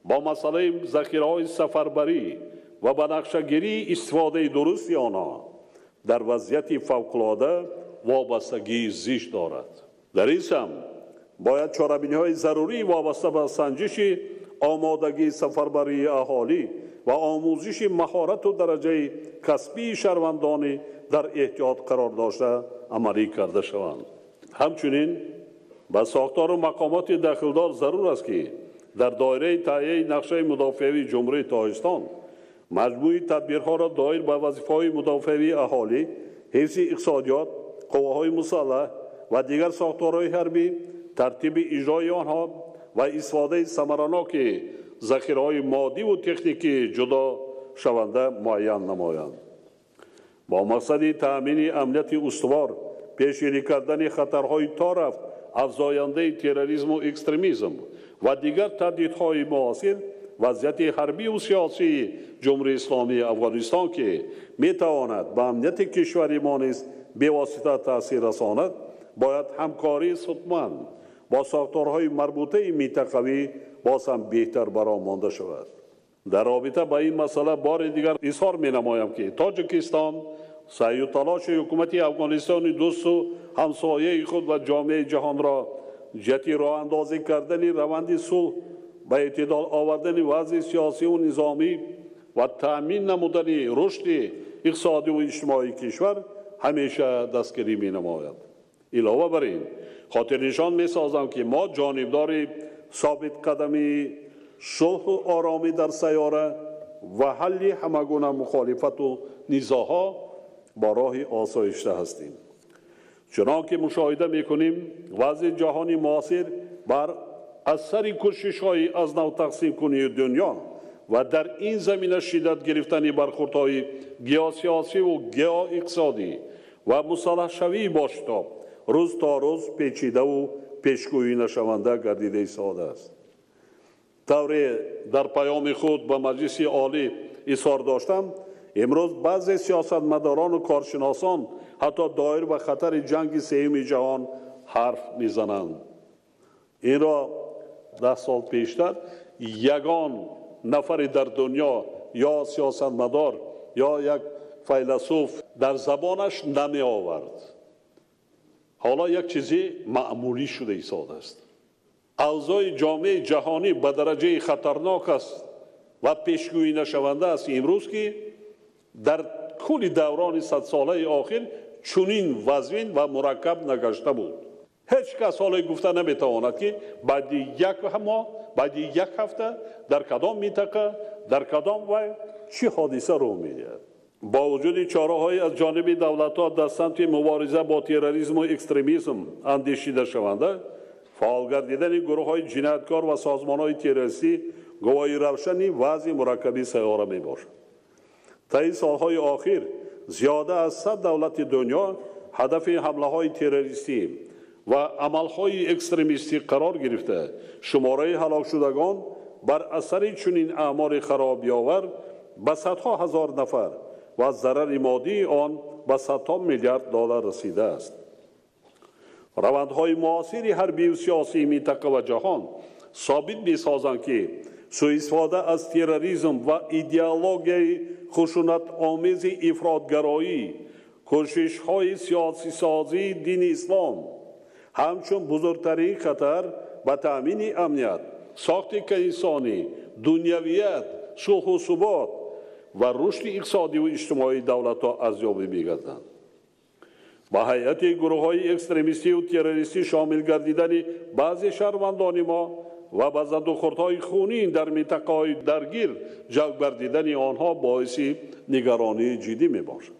бо масъалаи захираҳои сафарбарӣ ва ба нақшагирии истифодаи дурусти онҳо дар вазъияти фавқулода вобастагии зич дорад. Дар ин самт бояд чорабиниҳои зарурӣ вобаста ба санҷиши омодагии сафарбарии аҳолӣ ва омӯзиши маҳорату дараҷаи касбии шаҳрвандони дар эҳтиёт қарор дошта амалӣ карда шаванд. Ҳамчунин ба сохтору мақомоти дахлдор зарур аст, ки дар доираи таҳияи нақшаи мудофиавии Ҷумҳурии Тоҷикистон маҷмӯи тадбирҳоро доир ба вазифаҳои мудофиавии аҳолӣ, ҳифзи иқтисодиёт, қувваҳои мусаллаҳ ва дигар сохторҳои ҳарбӣ, тартиби иҷрои онҳо ва истифодаи самараноки захираҳои моддиву техникии ҷудошаванда муайян намоянд. Бо мақсади таъмини амнияти устувор, пешгирӣ кардани хатарҳои то рафт афзояндаи терроризму экстремизм ва дигар таҳдидҳои муосир, вазъияти ҳарбиву сиёсии Ҷумҳурии Исломии Афғонистон, ки метавонад ба амнияти кишвари мо низ бевосита таъсир расонад, бояд ҳамкории судманд бо сохторҳои марбутаи минтақавӣ боз ҳам беҳтар бароҳ монда шавад. Дар робита ба ин масъала бори дигар изҳор менамоям, ки Тоҷикистон саъю талоши ҳукумати Афғонистони дӯсту ҳамсояи худ ва ҷомеаи ҷаҳонро ҷиҳати роҳандозӣ кардани раванди сулҳ, ба эътидол овардани вазъи сиёсиву низомӣ ва таъмин намудани рушди иқтисодиву иҷтимоии кишвар ҳамеша дастгирӣ менамояд. Илова бар ин, хотирнишон месозам, ки мо ҷонибдори собитқадамии сулҳу оромӣ дар сайёра ва ҳалли ҳамагуна мухолифату низоъҳо бо роҳи осоишта ҳастем. Чунон ки мушоҳида мекунем, вазъи ҷаҳони муосир бар асари кӯшишҳои аз нав тақсимкунии дунё ва дар ин замина шиддат гирифтани бархӯрдҳои геосиёсиву геоиқтисодӣ ва мусаллаҳшавии бошитоб рӯз то рӯз печидаву пешгӯӣ нашаванда гардида истодааст. Тавре дар паёми худ ба Маҷлиси Олӣ изҳор доштам, имрӯз баъзе сиёсатмадорону коршиносон ҳатто доир ба хатари ҷанги сеюми ҷаҳон ҳарф мезананд. Инро 10 сол пештар ягон нафаре дар дунё ё сиёсатмадор ё як файласуф дар забонаш намеовард. Ҳоло як чизи маъмулӣ шуда истодааст. Авзои ҷомеаи ҷаҳонӣ ба дараҷаи хатарнок аст ва пешгӯӣ нашаванда аст имрӯз, ки дар кулли даврони садсолаи охир чунин вазнин ва мураккаб нагашта буд. Ҳеҷ кас ҳоло гуфта наметавонад, ки баъди як моҳ, баъди як ҳафта дар кадом минтақа, дар кадом вай чӣ ҳодиса рӯ медиҳад. Бо вуҷуди чораҳои аз ҷониби давлатҳо дар самти мубориза бо терроризму экстремизм андешида шаванда, фаъол гардидани гурӯҳҳои ҷинояткор ва созмонҳои террористӣ гувоҳи равшани вазъи мураккаби сайёра мебошад. Таи солҳои охир зиёда аз 100 давлати дунё ҳадафи ҳамлаҳои террористӣ ва амалҳои экстремистӣ қарор гирифта, шумораи ҳалокшудагон бар асари чунин аъмоли харобиовар ба садҳо ҳазор нафар ва зарари моддии он ба садҳо миллиард доллар расидааст. Равандҳои муосири ҳарбию сиёсии минтақа ва ҷаҳон собит месозанд, ки суистифода аз терроризм ва идеологияи хушунатомези ифротгароӣ, кӯшишҳои сиёсисозии дини ислом ҳамчун бузургтарин хатар ба таъмини амният, сохти инсонӣ, дунявият, сулҳу субот ва рушди иқтисодиву иҷтимоии давлатҳо арзёбӣ мегарданд. Ба ҳайати гурӯҳҳои экстремистиву террористӣ шомил гардидани баъзе шаҳрвандони мо ва ба задухӯрдҳои хунин дар минтақаҳои даргир ҷалб гардидани онҳо боиси нигаронии ҷиддӣ мебошад.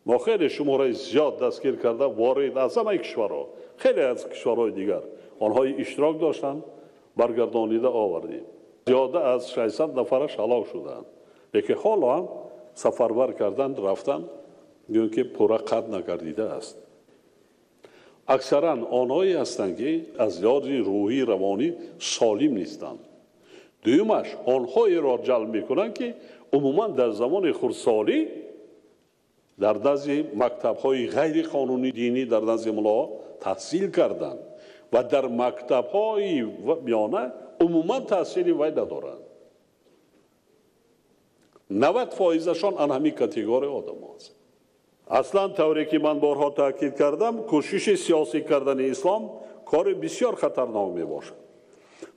Мо хеле шумораи зиёд дастгир карда ворид аз ҳамаи кишварҳо, хеле аз кишварҳои дигар онҳои иштирок доштанд, баргардонида овардем. Зиёда аз 600 нафараш ҳалок шуданд, лекин ҳоло ҳам сафарбар кардан рафтан, гӯё ки пурра қатъ нагардидааст. Аксаран онҳое ҳастанд, ки аз лиҳози рӯҳӣ равонӣ солим нестанд. Дуюмаш, онҳоеро ҷалб мекунанд, ки умуман дар замони хурдсолӣ дар назди мактабҳои ғайриқонунии динӣ, дар назди муллоҳо таҳсил карданд ва дар мактабҳои миёна умуман таҳсили вай надоранд. 90%-шон ан ҳамин категория одамҳо аст. Аслан тавре ки ман борҳо таъкид кардам, кӯшиши сиёсӣ кардани ислом кори бисёр хатарнок мебошад.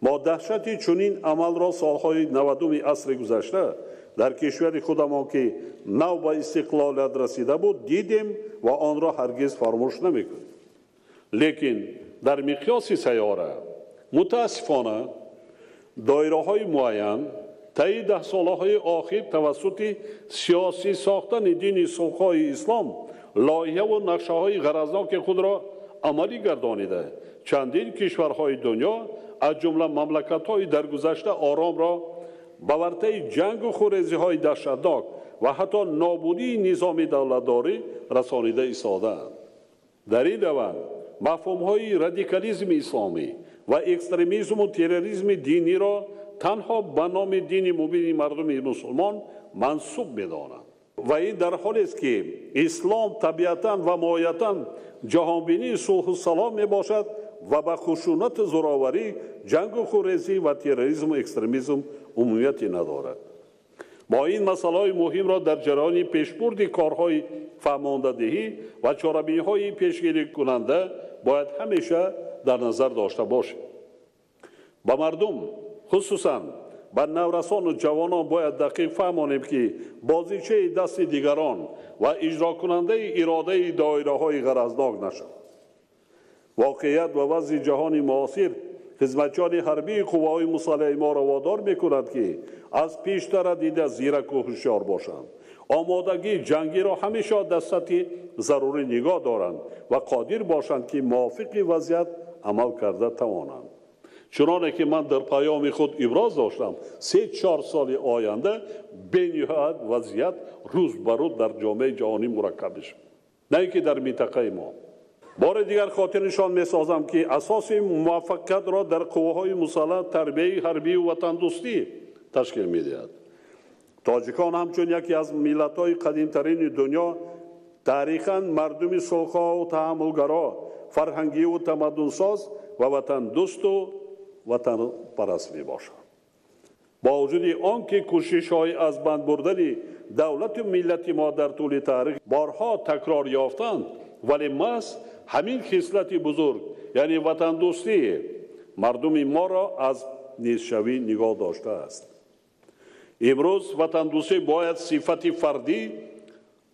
Мо даҳшати чунин амалро солҳои 90-уми асри гузашта дар кишвари худамон, ки нав ба истиқлолият расида буд, дидем ва онро ҳаргиз фаромӯш намекунем. Лекин дар миқёси сайёра мутаассифона доираҳои муайян таи даҳсолаҳои охир тавассути сиёсӣ сохтани дини сулҳҳои ислом лоиҳаву нақшаҳои ғаразноки худро амалӣ гардонида, чандин кишварҳои дунё аз ҷумла мамлакатҳои дар гузашта оромро ба вартаи ҷангу хурезиҳои даҳшатнок ва ҳатто нобудии низоми давлатдорӣ расонида истодаанд. Дар ин раванд мафҳумҳои радикализми исломӣ ва экстремизму терроризми диниро танҳо ба номи дини мубини мардуми мусулмон мансуб медонанд. Ва ин дар ҳолест, ки ислом табиатан ва моҳиятан ҷаҳонбинии сулҳу салом мебошад ва ба хушунату зӯроварӣ, ҷангу хурезӣ ва терроризму экстремизм умумияте надорад. Мо ин масъалаҳои муҳимро дар ҷараёни пешбурди корҳои фаҳмондадиҳӣ ва чорабиниҳои пешгирикунанда бояд ҳамеша дар назар дошта бошем. Ба мардум, хусусан ба наврасону ҷавонон бояд дақиқ фаҳмонем, ки бозичаи дасти дигарон ва иҷрокунандаи иродаи доираҳои ғаразнок нашаванд. Воқеият ва вазъи ҷаҳони муосир хизматчиёни ҳарбии қувваҳои мусаллаҳи моро водор мекунад, ки аз пештара дида зираку ҳушёр бошанд, омодагии ҷангиро ҳамеша дар сатҳи зарурӣ нигоҳ доранд ва қодир бошанд, ки мувофиқи вазъият амал карда тавонанд. Чуноне ки ман дар паёми худ иброз доштам, 3-4 соли оянда бениҳоят вазъият рӯз ба рӯз дар ҷомеаи ҷаҳонӣ мураккаб мешавад, на ин ки дар минтақаи мо. Бори дигар хотирнишон месозам, ки асоси муваффақиятро дар қувваҳои мусаллаҳ тарбияи ҳарбию ватандӯстӣ ташкил медиҳад. Тоҷикон ҳамчун яке аз миллатҳои қадимтарини дунё таърихан мардуми сулҳхоҳу таҳаммулгаро, фарҳангиву тамаддунсоз ва ватандӯсту ватанпараст мебошанд. Бо вуҷуди он ки кӯшишҳои аз банд бурдани давлату миллати мо дар тӯли таърих борҳо такрор ёфтанд, вале маҳз ҳамин хислати бузург, яъне ватандӯстӣ, мардуми моро аз нестшавӣ нигоҳ доштааст. Имрӯз ватандӯстӣ бояд сифати фардӣ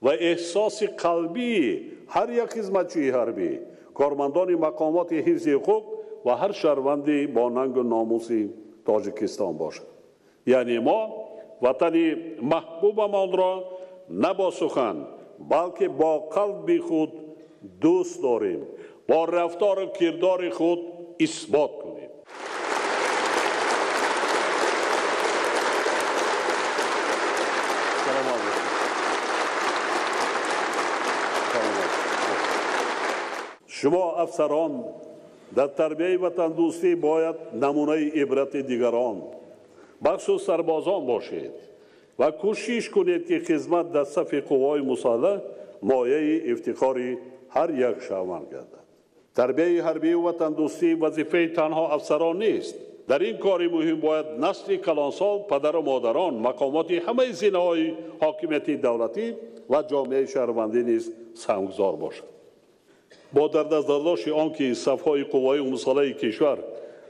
ва эҳсоси қалбии ҳар як хизматчии ҳарбӣ, кормандони мақомоти ҳифзи ҳуқуқ ва ҳар шаҳрванди бо нангу номуси Тоҷикистон бошад. Яъне мо ватани маҳбубамонро на бо сухан, балки бо қалби худ дӯст дорем, бо рафтору кирдори худ исбот кунем. Шумо афсарон дар тарбияи ватандӯстӣ бояд намунаи ибрати дигарон, бахусус сарбозон бошед ва кӯшиш кунед, ки хизмат дар сафи қувваҳои мусаллаҳ мояи ифтихори ҳар як шаҳрванд гардад. Тарбияи ҳарбию ватандӯстӣ вазифаи танҳо афсарон нест. Дар ин кори муҳим бояд насли калонсол, падару модарон, мақомоти ҳамаи зинаҳои ҳокимияти давлатӣ ва ҷомеаи шаҳрвандӣ низ саҳмгузор бошад. Бо дар назардошти он ки сафҳои қувваҳои мусаллаҳи кишвар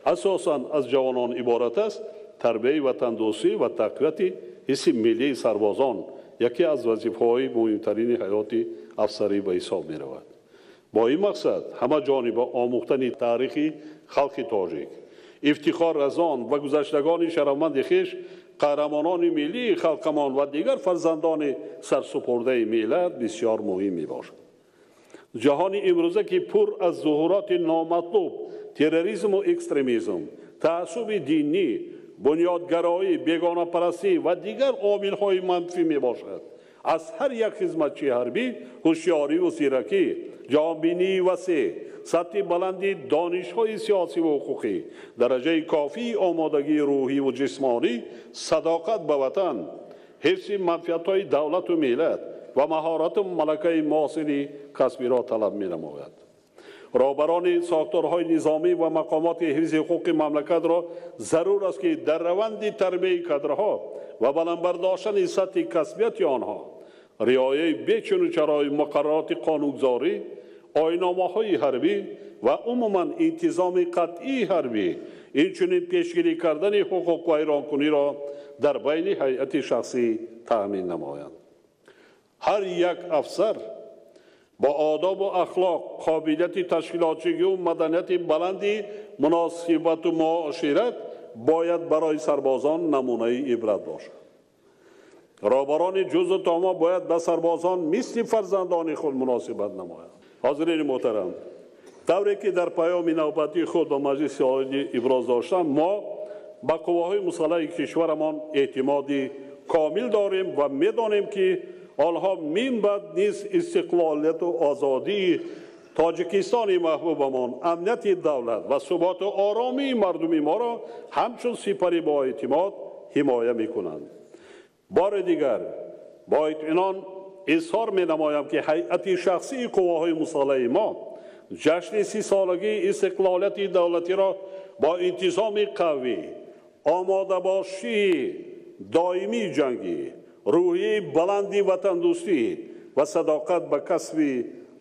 асосан аз ҷавонон иборат аст, тарбияи ватандӯстӣ ва тақвияти ҳисси миллии сарбозон яке аз вазифаҳои муҳимтарини ҳаёти афсарӣ ба ҳисоб меравад. Бо ин мақсад ҳамаҷониба омӯхтани таърихи халқи тоҷик, ифтихор аз он ва гузаштагони шарафманди хеш, қаҳрамонони миллии халқамон ва дигар фарзандони сарсупурдаи миллат бисёр муҳим мебошад. Ҷаҳони имрӯза, ки пур аз зуҳуроти номатлуб, терроризму экстремизм, таассуби динӣ, бунёдгароӣ, бегонапарастӣ ва дигар омилҳои манфӣ мебошад, аз ҳар як хизматчии ҳарбӣ ҳушёриву зиракӣ, ҷаҳонбинии васеъ, сатҳи баланди донишҳои сиёсиву ҳуқуқӣ, дараҷаи кофии омодагии рӯҳиву ҷисмонӣ, садоқат ба ватан, ҳифзи манфиатҳои давлату миллат ва маҳорату малакаи муосири касбиро талаб менамояд. Роҳбарони сохторҳои низомӣ ва мақомоти ҳифзи ҳуқуқи мамлакатро зарур аст, ки дар раванди тарбияи кадрҳо ва баланд бардоштани сатҳи касбияти онҳо риояи бечуну чарои муқаррароти қонунгузорӣ, оинномаҳои ҳарбӣ ва умуман интизоми қатъии ҳарбӣ, инчунин пешгирӣ кардани ҳуқуқвайронкуниро дар байни ҳайати шахсӣ таъмин намоянд. Ҳар як афсар бо одобу ахлоқ, қобилияти ташкилотчигию маданияти баланди муносибату муошират бояд барои сарбозон намунаи ибрат бошад. Роҳбарони ҷузъу тома бояд ба сарбозон мисли фарзандони худ муносибат намоянд. Ҳозирини муҳтарам, тавре ки дар паёми навбатии худ ба Маҷлиси Олӣ иброз доштам, мо ба қувваҳои мусаллаҳи кишварамон эътимоди комил дорем ва медонем, ки онҳо минбаъд низ истиқлолияту озодии Тоҷикистони маҳбубамон, амнияти давлат ва суботу оромии мардуми моро ҳамчун сипари боэътимод ҳимоя мекунанд. Бори дигар бо итминон изҳор менамоям, ки ҳайати шахсии қувваҳои мусаллаҳи мо ҷашни 30-солагии истиқлолияти давлатиро бо интизоми қавӣ, омодабошии доимии ҷангӣ, рӯҳияи баланди ватандӯстӣ ва садоқат ба касби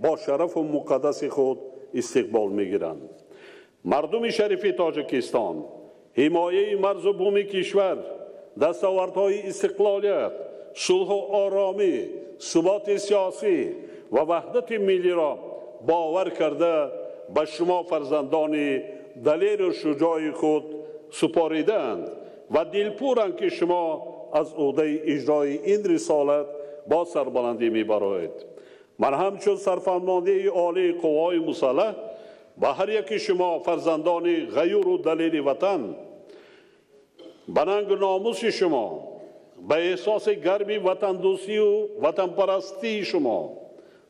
бо шарафу муқаддаси худ истиқбол мегиранд. Мардуми шарифи Тоҷикистон ҳимояи марзу буми кишвар, дастовардҳои истиқлолият, сулҳу оромӣ, суботи сиёсӣ ва ваҳдати миллиро бовар карда ба шумо фарзандони далеру шуҷои худ супоридаанд ва дилпуранд, ки шумо аз ӯҳдаи иҷрои ин рисолат бо сарбаландӣ мебароед. Ман ҳамчун сарфармондеҳи олии қувваҳои мусаллаҳ ба ҳар яки шумо фарзандони ғаюру далери ватан, ба нангу номуси шумо, ба эҳсоси гарми ватандӯстию ватанпарастии шумо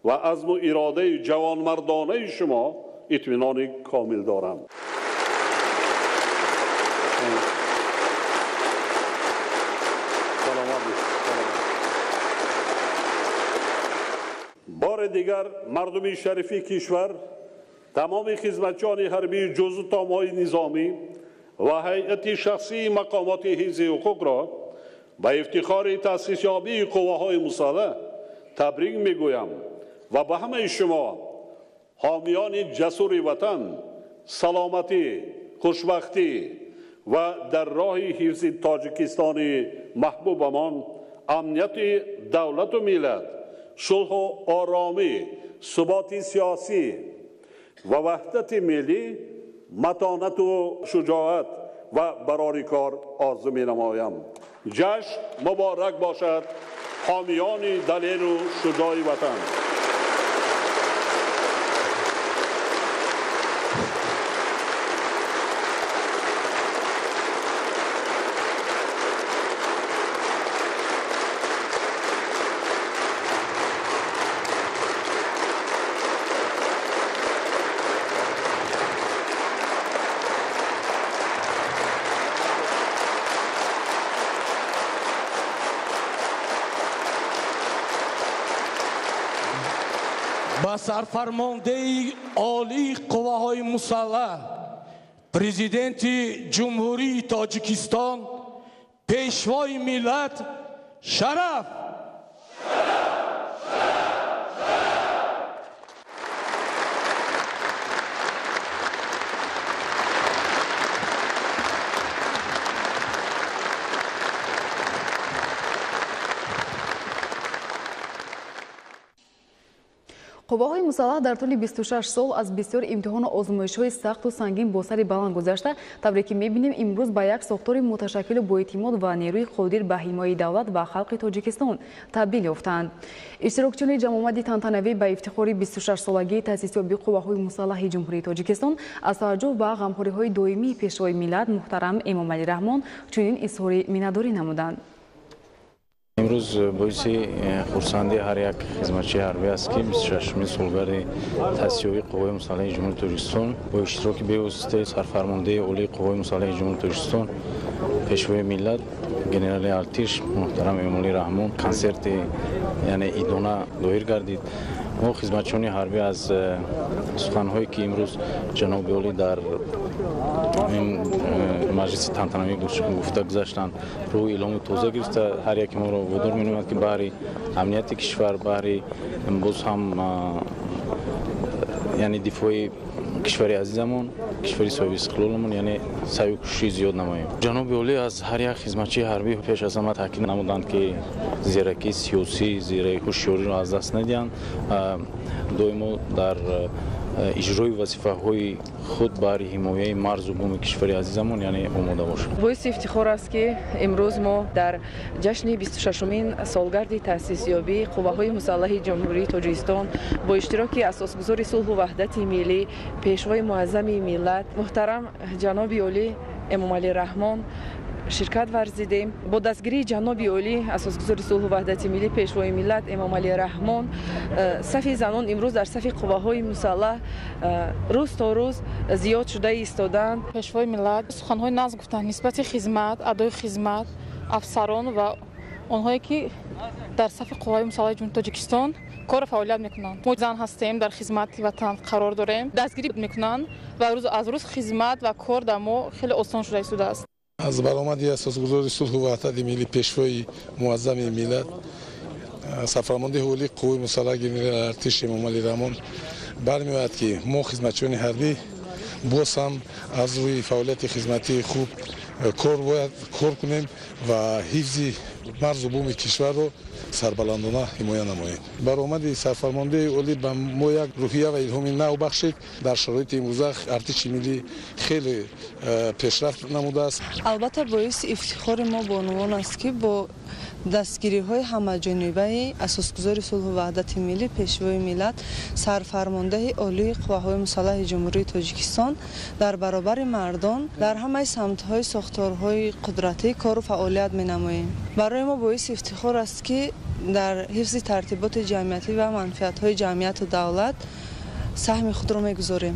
ва азму иродаи ҷавонмардонаи шумо итминони комил дорам. Бори дигар мардуми шарифи кишвар, тамоми хизматчиёни ҳарбии ҷузъу томҳои низомӣ ва ҳайати шахсии мақомоти ҳифзи ҳуқуқро ба ифтихори таъсисёбии қувваҳои мусаллаҳ табрик мегӯям ва ба ҳамаи шумо ҳомиёни ҷасури ватан саломатӣ, хушбахтӣ ва дар роҳи ҳифзи Тоҷикистони маҳбубамон амнияти давлату миллат, сулҳу оромӣ, суботи сиёсӣ ва ваҳдати миллӣ, матонату шуҷоат ва барори кор орзу менамоям. Ҷашн муборак бошад, ҳомиёни далеру шуҷои ватан. Ба сарфармондеҳи олии қувваҳои мусаллаҳ, президенти Ҷумҳурии Тоҷикистон, пешвои миллат шараф! Қувваҳои мусаллаҳ дар тӯли 26 сол аз бисёр имтиҳону озмоишҳои сахту сангин бо сари баланд гузашта, тавре ки мебинем, имрӯз ба як сохтори муташаккилу боэътимод ва нерӯи қодир ба ҳимояи давлат ва халқи Тоҷикистон табдил ёфтанд. Иштирокчиёни ҷамъомади тантанавӣ ба ифтихори 26-солагии таъсисёбии қувваҳои мусаллаҳи Ҷумҳурии Тоҷикистон аз таваҷҷӯҳ ба ғамхориҳои доимии пешвои миллат муҳтарам Эмомалӣ Раҳмон чунин изҳори миннатдорӣ намуданд. Имрӯз боиси хурсандии ҳар як хизматчии ҳарбӣ аст, ки 26-умин солгарди таъсисёбии қувваҳои мусаллаҳи Ҷумҳурии Тоҷикистон бо иштироки бевоситаи сарфармондеҳи олии қувваҳои мусаллаҳи Ҷумҳурии Тоҷикистон, пешвои миллат, генерали артиш муҳтарам Эмомалӣ Раҳмон консерти яъне идона доир гардид. Мо хизматчиёни ҳарбӣ аз суханҳое ки имрӯз ҷаноби олӣ дар ин маҷлиси тантанавӣ гуфта гузаштанд, рӯҳи илҳоми тоза гирифта, ҳар яке моро водор менамояд, ки баҳри амнияти кишвар, баҳри боз ҳам яъне дифои кишвари азизамон, кишвари соҳиби истиқлоламон, яъне саъю кӯшиши зиёд намоем. Ҷаноби олӣ аз ҳар як хизматчии ҳарбӣ пеш аз ҳама таъкид намуданд, ки зиракии сиёсӣ, зираки ҳушёриро аз даст надиҳанд, доимо дар иҷрои вазифаҳои худ баҳри ҳимояи марзу буми кишвари азизамон яъне омода бошанд. Боиси ифтихор аст, ки имрӯз мо дар ҷашни 26-умин солгарди таъсисёбии қувваҳои мусаллаҳи Ҷумҳурии Тоҷикистон бо иштироки асосгузори сулҳу ваҳдати миллӣ, пешвои муаззами миллат, муҳтарам ҷаноби олӣ Эмомалӣ Раҳмон ширкат варзидем. Бо дастгирии ҷаноби олӣ, асосгузори сулҳу ваҳдати миллӣ, пешвои миллат Эмомалӣ Раҳмон, сафи занон имрӯз дар сафи қувваҳои мусаллаҳ рӯз то рӯз зиёд шуда истоданд. Пешвои миллат суханҳои нағз гуфтанд нисбати хизмат, адои хизмат, афсарон ва онҳое ки дар сафи қувваҳои мусаллаҳи Ҷумҳурии Тоҷикистон кору фаъолият мекунанд. Мо зан ҳастем, дар хизмати ватан қарор дорем, дастгирӣ мекунанд ва рӯз аз рӯз хизмат ва кор дар мо хеле осон шуда истодааст. Аз баромади асосгузори сулҳу ваҳдати миллӣ, пешвои муаззами миллат, сарфармондеҳи олии қувваи мусаллаҳ генерал артиш Эмомалӣ Раҳмон бармеояд, ки мо хизматчиёни ҳарбӣ боз ҳам аз рӯи фаъолияти хизматии хуб кор бояд кор кунем ва ҳифзи марзу буми кишварро сарбаландона ҳимоя намоем. Баромади сарфармондеҳи олӣ ба мо як рӯҳия ва илҳоми нав бахшид. Дар шароити имрӯза артиши миллӣ хеле пешрафт намудааст. Албатта, боиси ифтихори мо бонувон аст, ки бо дастгириҳои ҳамаҷонибаи асосгузори сулҳу ваҳдати миллӣ, пешвои миллат, сарфармондеҳи олии қувваҳои мусаллаҳи Ҷумҳурии Тоҷикистон дар баробари мардон дар ҳамаи самтҳои сохторҳои қудратӣ кору фаъолият менамоем. Барои мо боиси ифтихор аст, ки дар ҳифзи тартиботи ҷамъиятӣ ва манфиатҳои ҷамъияту давлат саҳми худро мегузорем.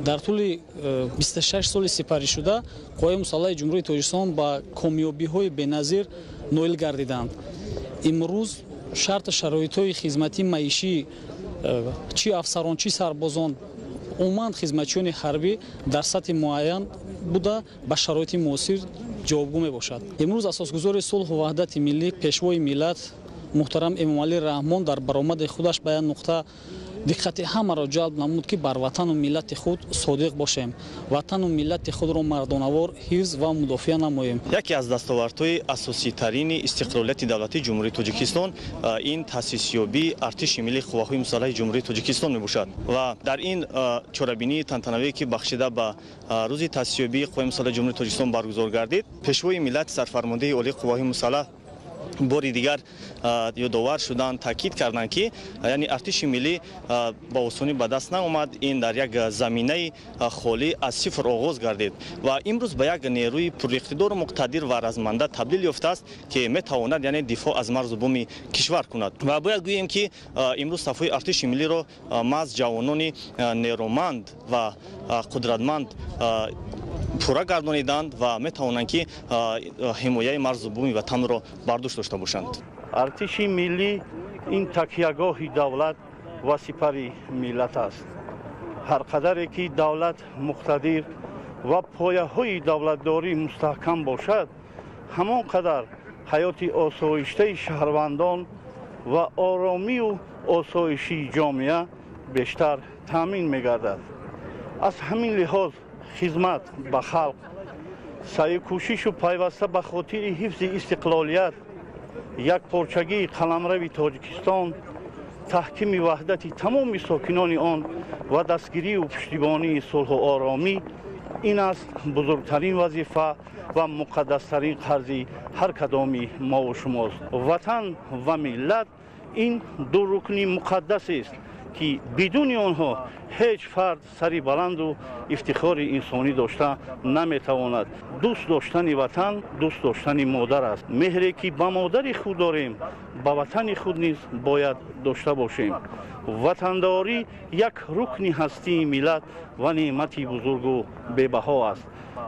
Дар тӯли 26 соли сипаришуда қувваҳои мусаллаҳи Ҷумҳурии Тоҷикистон ба комёбиҳои беназир ноил гардиданд. Имрӯз шарту шароитҳои хизматии маишӣ чи афсарон, чи сарбозон, умуман хизматчиёни ҳарбӣ дар сатҳи муайян буда, ба шароити муосир ҷавобгӯ мебошад. Имрӯз асосгузори сулҳу ваҳдати миллӣ, пешвои миллат муҳтарам Эмомалӣ Раҳмон дар баромади худаш ба як нуқта диққати ҳамаро ҷалб намуд, ки бар ватану миллати худ содиқ бошем, ватану миллати худро мардонавор ҳифз ва мудофиа намоем. Яке аз дастовардҳои асоситарини истиқлолияти давлатии Ҷумҳурии Тоҷикистон ин таъсисёбии артиши миллии қувваҳои мусаллаҳи Ҷумҳурии Тоҷикистон мебошад ва дар ин чорабинии тантанавие, ки бахшида ба рӯзи таъсисёбии қувваҳои мусаллаҳи Ҷумҳурии Тоҷикистон баргузор гардид, пешвои миллат, сарфармондеҳи олии қувваҳои мусаллаҳ бори дигар ёдовар шуданд, таъкид карданд, ки яъне артиши миллӣ ба осонӣ ба даст наомад, ин дар як заминаи холӣ аз сифр оғоз гардид ва имрӯз ба як нерӯи пуриқтидору муқтадир ва разманда табдил ёфтааст, ки метавонад яъне дифоъ аз марзу буми кишвар кунад. Ва бояд гӯем, ки имрӯз сафҳои артиши миллиро маҳз ҷавонони нерӯманд ва қудратманд пурра гардониданд ва метавонанд, ки ҳимояи марзу буми ватанро бар дӯш дошта бошанд. Артиши миллӣ ин такягоҳи давлат ва сипари миллат аст. Ҳар қадаре ки давлат муқтадир ва пояҳои давлатдорӣ мустаҳкам бошад, ҳамон қадар ҳаёти осоиштаи шаҳрвандон ва оромию осоишии ҷомеа бештар таъмин мегардад. Аз ҳамин лиҳоз хизмат ба халқ, саъю кӯшишу пайваста ба хотири ҳифзи истиқлолият, якпорчагии қаламрави Тоҷикистон, таҳкими ваҳдати тамоми сокинони он ва дастгирию пуштибонии сулҳу оромӣ ин аст бузургтарин вазифа ва муқаддастарин қарзи ҳар кадоми мову шумост. Ватан ва миллат ин ду рукни муқаддасест, ки бидуни онҳо ҳеҷ фард сари баланду ифтихори инсонӣ дошта наметавонад. Дӯст доштани ватан дӯст доштани модар аст. Меҳре ки ба модари худ дорем, ба ватани худ низ бояд дошта бошем. Ватандорӣ як рукни ҳастии миллат ва неъмати бузургу бебаҳо аст.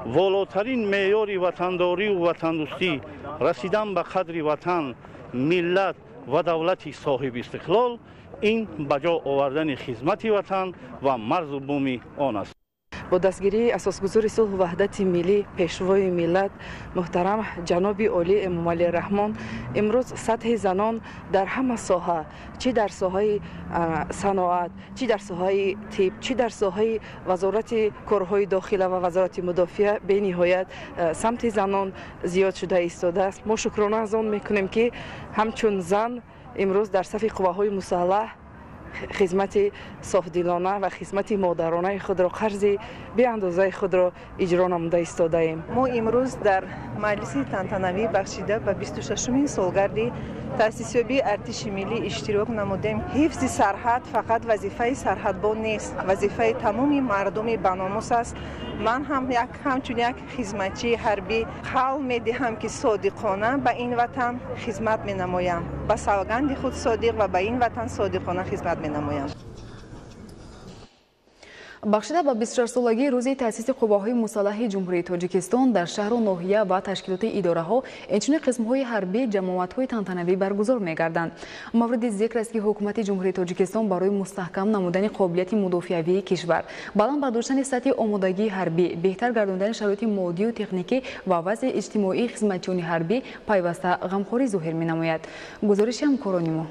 Волотарин меъёри ватандорию ватандӯстӣ расидан ба қадри ватан, миллат ва давлати соҳиби истиқлол ин ба ҷо овардани хизмати ватан ва марзу буми он аст. Бо дастгирии асосгузори сулҳу ваҳдати миллӣ, пешвои миллат, муҳтарам ҷаноби олӣ Эмомалӣ Раҳмон, имрӯз сатҳи занон дар ҳама соҳа, чӣ дар соҳаи саноат, чӣ дар соҳаи тиб, чӣ дар соҳаи вазорати корҳои дохила ва вазорати мудофиа бениҳоят самти занон зиёд шуда истодааст. Мо шукрона аз он мекунем, ки ҳамчун зан имрӯз дар сафи қувваҳои мусаллаҳ хизмати софдилона ва хизмати модаронаи худро, қарзи беандозаи худро иҷро намуда истодаем. Мо имрӯз дар маҷлиси тантанавӣ бахшида ба 26-умин солгарди таъсисёбии артиши миллӣ иштирок намудем. Ҳифзи сарҳад фақат вазифаи сарҳадбон нест, вазифаи тамоми мардуми баномус аст. Ман ҳам ҳамчун як хизматчии ҳарбӣ қавл медиҳам, ки содиқона ба ин ватан хизмат менамоям, ба савганди худ содиқ ва ба ин ватан содиқона хизмат менамоям. Бахшида ба 26-солагии рӯзи таъсиси қувваҳои мусаллаҳи Ҷумҳурии Тоҷикистон дар шаҳру ноҳия ва ташкилоти идораҳо инчунин қисмҳои ҳарбӣ ҷамоатҳои тантанавӣ баргузор мегарданд. Мавриди зикр аст, ки ҳукумати Ҷумҳурии Тоҷикистон барои мустаҳкам намудани қобилияти мудофиавии кишвар, баланд бардоштани сатҳи омодагии ҳарбӣ, беҳтар гардондани шароити моддию техникӣ ва вазъи иҷтимоии хизматчиёни ҳарбӣ пайваста ғамхорӣ зоҳир менамояд. Гузориши ҳамкорони мо.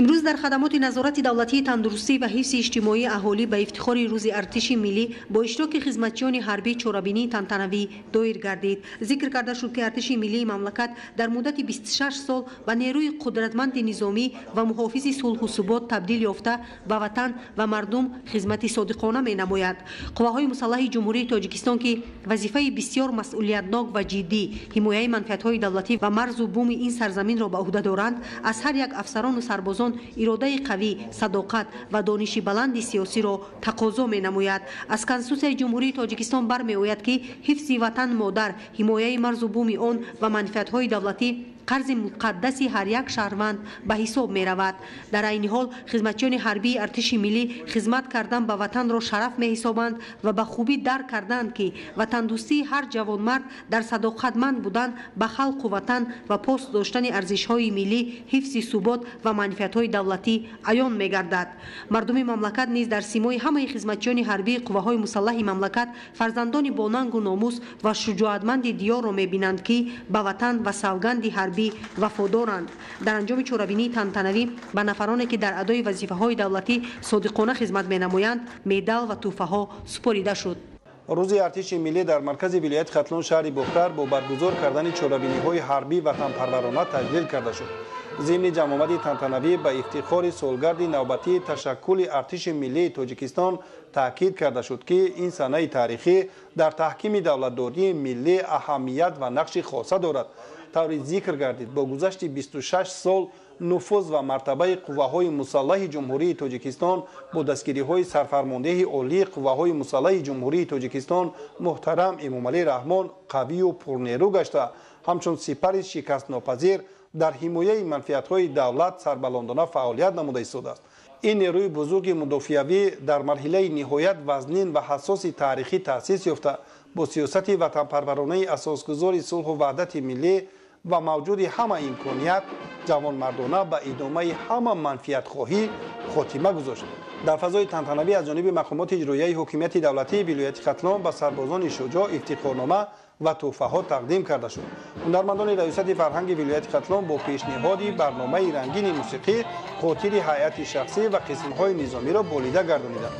Имрӯз дар хадамоти назорати давлатии тандурустӣ ва ҳифзи иҷтимоии аҳолӣ ба ифтихори рӯзи артиши миллӣ бо иштироки хизматчиёни ҳарбӣ чорабинии тантанавӣ доир гардид. Зикр карда шуд, ки артиши миллии мамлакат дар муддати 26 сол ба нерӯи қудратманди низомӣ ва муҳофизи сулҳу субот табдил ёфта, ба ватан ва мардум хизмати содиқона менамояд. Қувваҳои мусаллаҳи Ҷумҳурии Тоҷикистон, ки вазифаи бисёр масъулиятнок ва ҷиддӣ ҳимояи манфиатҳои давлатӣ ва марзу буми ин сарзаминро ба ӯҳда доранд, аз ҳар як афсарону сарбозон иродаи қавӣ, садоқат ва дониши баланди сиёсиро тақозо менамояд. Аз Конститутсияи Ҷумҳурии Тоҷикистон бармеояд, ки ҳифзи ватан модар, ҳимояи марзу буми он ва манфиатҳои давлатӣ қарзи муқаддаси ҳар як шаҳрванд ба ҳисоб меравад. Дар айни ҳол хизматчиёни ҳарбии артиши миллӣ хизмат кардан ба ватанро шараф меҳисобанд ва ба хубӣ дарк карданд, ки ватандӯстии ҳар ҷавонмард дар садоқатманд будан ба халқу ватан ва пос доштани арзишҳои миллӣ, ҳифзи субот ва манфиатҳои давлатӣ аён мегардад. Мардуми мамлакат низ дар симои ҳамаи хизматчиёни ҳарбии қувваҳои мусаллаҳи мамлакат фарзандони бонангу номус ва шуҷоатманди диёрро мебинанд, ки ба ватан ва савганди ҳарбӣ вафодоранд. Дар анҷоми чорабинии тантанавӣ ба нафароне, ки дар адои вазифаҳои давлатӣ содиқона хизмат менамоянд, медал ва тӯҳфаҳо супорида шуд. Рӯзи артиши миллӣ дар маркази вилояти Хатлон шаҳри Бохтар бо баргузор кардани чорабиниҳои ҳарбӣ ватанпарварона таҷлил карда шуд. Зимни ҷамъомади тантанавӣ ба ифтихори солгарди навбатии ташаккули артиши миллии Тоҷикистон таъкид карда шуд, ки ин санаи таърихӣ дар таҳкими давлатдории миллӣ аҳамият ва нақши хоса дорад. Таври зикр гардид, бо гузашти 26 сол нуфуз ва мартабаи қувваҳои мусаллаҳи Ҷумҳурии Тоҷикистон бо дастгириҳои сарфармондеҳи олии қувваҳои мусаллаҳи Ҷумҳурии Тоҷикистон муҳтарам Эмомалӣ Раҳмон қавию пурнерӯ гашта, ҳамчун сипари шикастнопазир дар ҳимояи манфиатҳои давлат сарбаландона фаъолият намуда истодааст. Ин нерӯи бузурги мудофиавӣ дар марҳилаи ниҳоят вазнин ва ҳассоси таърихӣ таъсис ёфта, бо сиёсати ватанпарваронаи асосгузори сулҳу ваҳдати миллӣ ва мавҷуди ҳама имконият ҷавонмардона ба идомаи ҳама манфиатхоҳӣ хотима гузошт. Дар фазои тантанавӣ аз ҷониби мақомоти иҷроияи ҳокимияти давлатии вилояти Хатлон ба сарбозони шуҷоъ ифтихорнома ва тӯҳфаҳо тақдим карда шуд. Ҳунармандони раёсати фарҳанги вилояти Хатлон бо пешниҳоди барномаи рангини мусиқӣ хотири ҳайати шахсӣ ва қисмҳои низомиро болида гардониданд.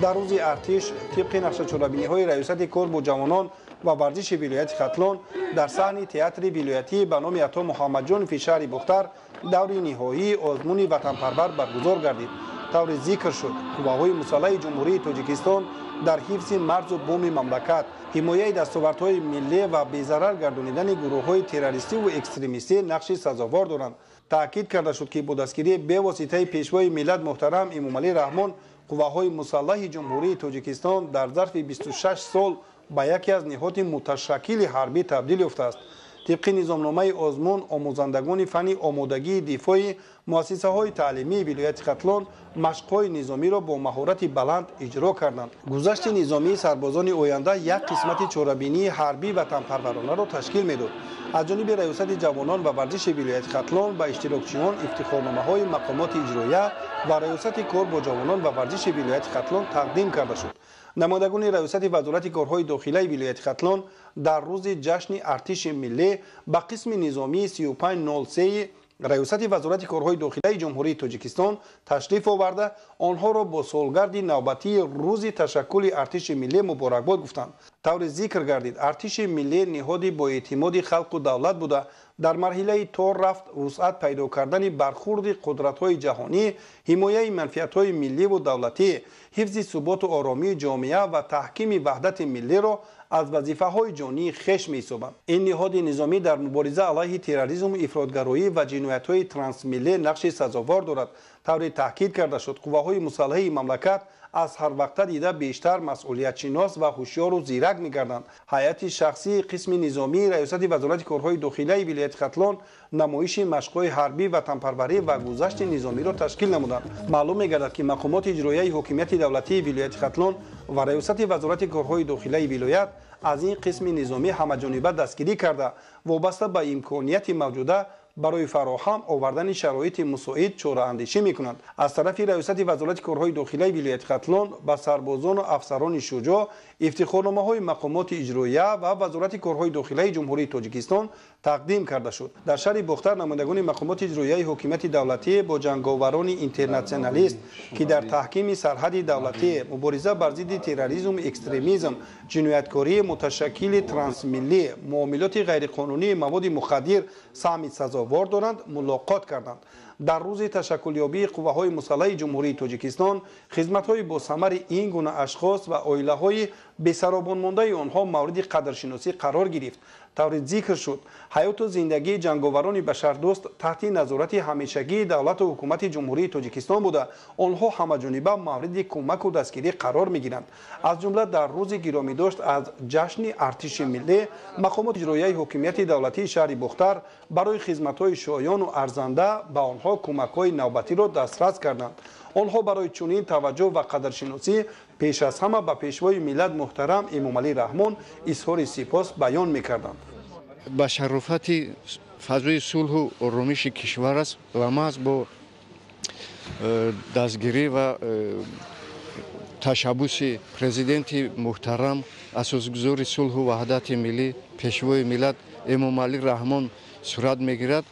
Дар рӯзи артиш тибқи нақшачорабиниҳои раёсати кор бо ҷавонон ва варзиши вилояти Хатлон дар саҳни театри вилоятӣ ба номи Ато Муҳаммадҷонови шаҳри Бохтар даври ниҳоии озмуни ватанпарвар баргузор гардид. Таври зикр шуд, қувваҳои мусаллаҳи Ҷумҳурии Тоҷикистон дар ҳифзи марзу буми мамлакат, ҳимояи дастовардҳои миллӣ ва безарар гардонидани гурӯҳҳои террористиву экстремистӣ нақши сазовор доранд. Таъкид карда шуд, ки бо дастгирии бевоситаи пешвои миллат муҳтарам Эмомалӣ Раҳмон қувваҳои мусаллаҳи Ҷумҳурии Тоҷикистон дар зарфи 26 сол ба яке аз ниҳоди муташаккили ҳарбӣ табдил ёфтааст. Тибқи низомномаи озмун, омӯзандагони фанни омодагии дифои муассисаҳои таълимии вилояти Хатлон машқҳои низомиро бо маҳорати баланд иҷро карданд. Гузашти низомии сарбозони оянда як қисмати чорабинии ҳарбӣ ватанпарваронаро ташкил медод. Аз ҷониби Раёсати ҷавонон ва варзиши вилояти Хатлон ба иштирокчиён ифтихорномаҳои мақомоти иҷроия ва Раёсати кор бо ҷавонон ва варзиши вилояти Хатлон тақдим карда шуд. Намояндагони Раёсати Вазорати корҳои дохилаи вилояти Хатлон дар рӯзи ҷашни Артиши миллӣ ба қисми низомии 3503 Раёсати Вазорати корҳои дохилаи Ҷумҳурии Тоҷикистон ташриф оварда, онҳоро бо солгарди навбатии рӯзи ташаккули Артиши миллӣ муборакбод гуфтанд. Тавре зикр гардид, Артиши миллӣ ниҳоди боэътимоди халқу давлат буда, дар марҳилаи то рафт вусъат пайдо кардани бархурди қудратҳои ҷаҳонӣ, ҳимояи манфиатҳои милливу давлатӣ, ҳифзи суботу оромии ҷомеа ва таҳкими ваҳдати миллиро аз вазифаҳои ҷонии хеш меҳисобанд. Ин ниҳоди низомӣ дар мубориза алайҳи терроризму ифротгароӣ ва ҷиноятҳои трансмиллӣ нақши сазовор дорад. Тавре таъкид карда шуд, қувваҳои мусаллаҳи мамлакат аз ҳар вақта дида бештар масъулиятшинос ва ҳушёру зирак мегарданд. Ҳайати шахсии қисми низомии Раёсати Вазорати корҳои дохилаи вилояти Хатлон намоиши машқҳои ҳарбӣ, ватанпарварӣ ва гузашти низомиро ташкил намуданд. Маълум мегардад, ки мақомоти иҷроияи ҳокимияти давлатии вилояти Хатлон ва Раёсати Вазорати корҳои дохилаи вилоят аз ин қисми низомӣ ҳамаҷониба дастгирӣ карда, вобаста ба имконияти мавҷуда барои фароҳам овардани шароити мусоид чораандешӣ мекунанд. Аз тарафи Раёсати Вазорати корҳои дохилаи вилояти Хатлон ба сарбозону афсарони шуҷоъ ифтихорномаҳои мақомоти иҷроия ва Вазорати корҳои дохилаи Ҷумҳурии Тоҷикистон тақдим карда шуд. Дар шаҳри Бохтар намояндагони мақомоти иҷроияи ҳокимияти давлатӣ бо ҷанговарони интернатсионалист, ки дар таҳкими сарҳади давлатӣ, мубориза бар зидди терроризму экстремизм, ҷинояткории муташаккили трансмиллӣ, муомилоти ғайриқонунии маводи мухаддир саҳми сазовор доранд, мулоқот карданд. Дар рӯзи ташаккулёбии қувваҳои мусаллаҳи Ҷумҳурии Тоҷикистон хизматҳои босамари ин гуна ашхос ва оилаҳои бесаробонмондаи онҳо мавриди қадршиносӣ қарор гирифт. Тавре зикр шуд, ҳаёту зиндагии ҷанговарони башардӯст таҳти назорати ҳамешагии давлату ҳукумати Ҷумҳурии Тоҷикистон буда, онҳо ҳамаҷониба мавриди кӯмаку дастгирӣ қарор мегиранд. Аз ҷумла дар рӯзи гиромидошт аз ҷашни Артиши миллӣ мақомоти иҷроияи ҳокимияти давлатии шаҳри Бохтар барои хизматҳои шоёну арзанда ба онҳо кӯмакҳои навбатиро дастрас карданд. Онҳо барои чунин таваҷҷӯҳ ва қадршиносӣ пеш аз ҳама ба Пешвои миллат муҳтарам Эмомалӣ Раҳмон изҳори сипос баён мекарданд. Ба шарофати фазои сулҳу оромиши кишвар аст ва маҳз бо дастгирӣ ва ташаббуси президенти муҳтарам, асосгузори сулҳу ваҳдати миллӣ, Пешвои миллат Эмомалӣ Раҳмон сурат мегирад.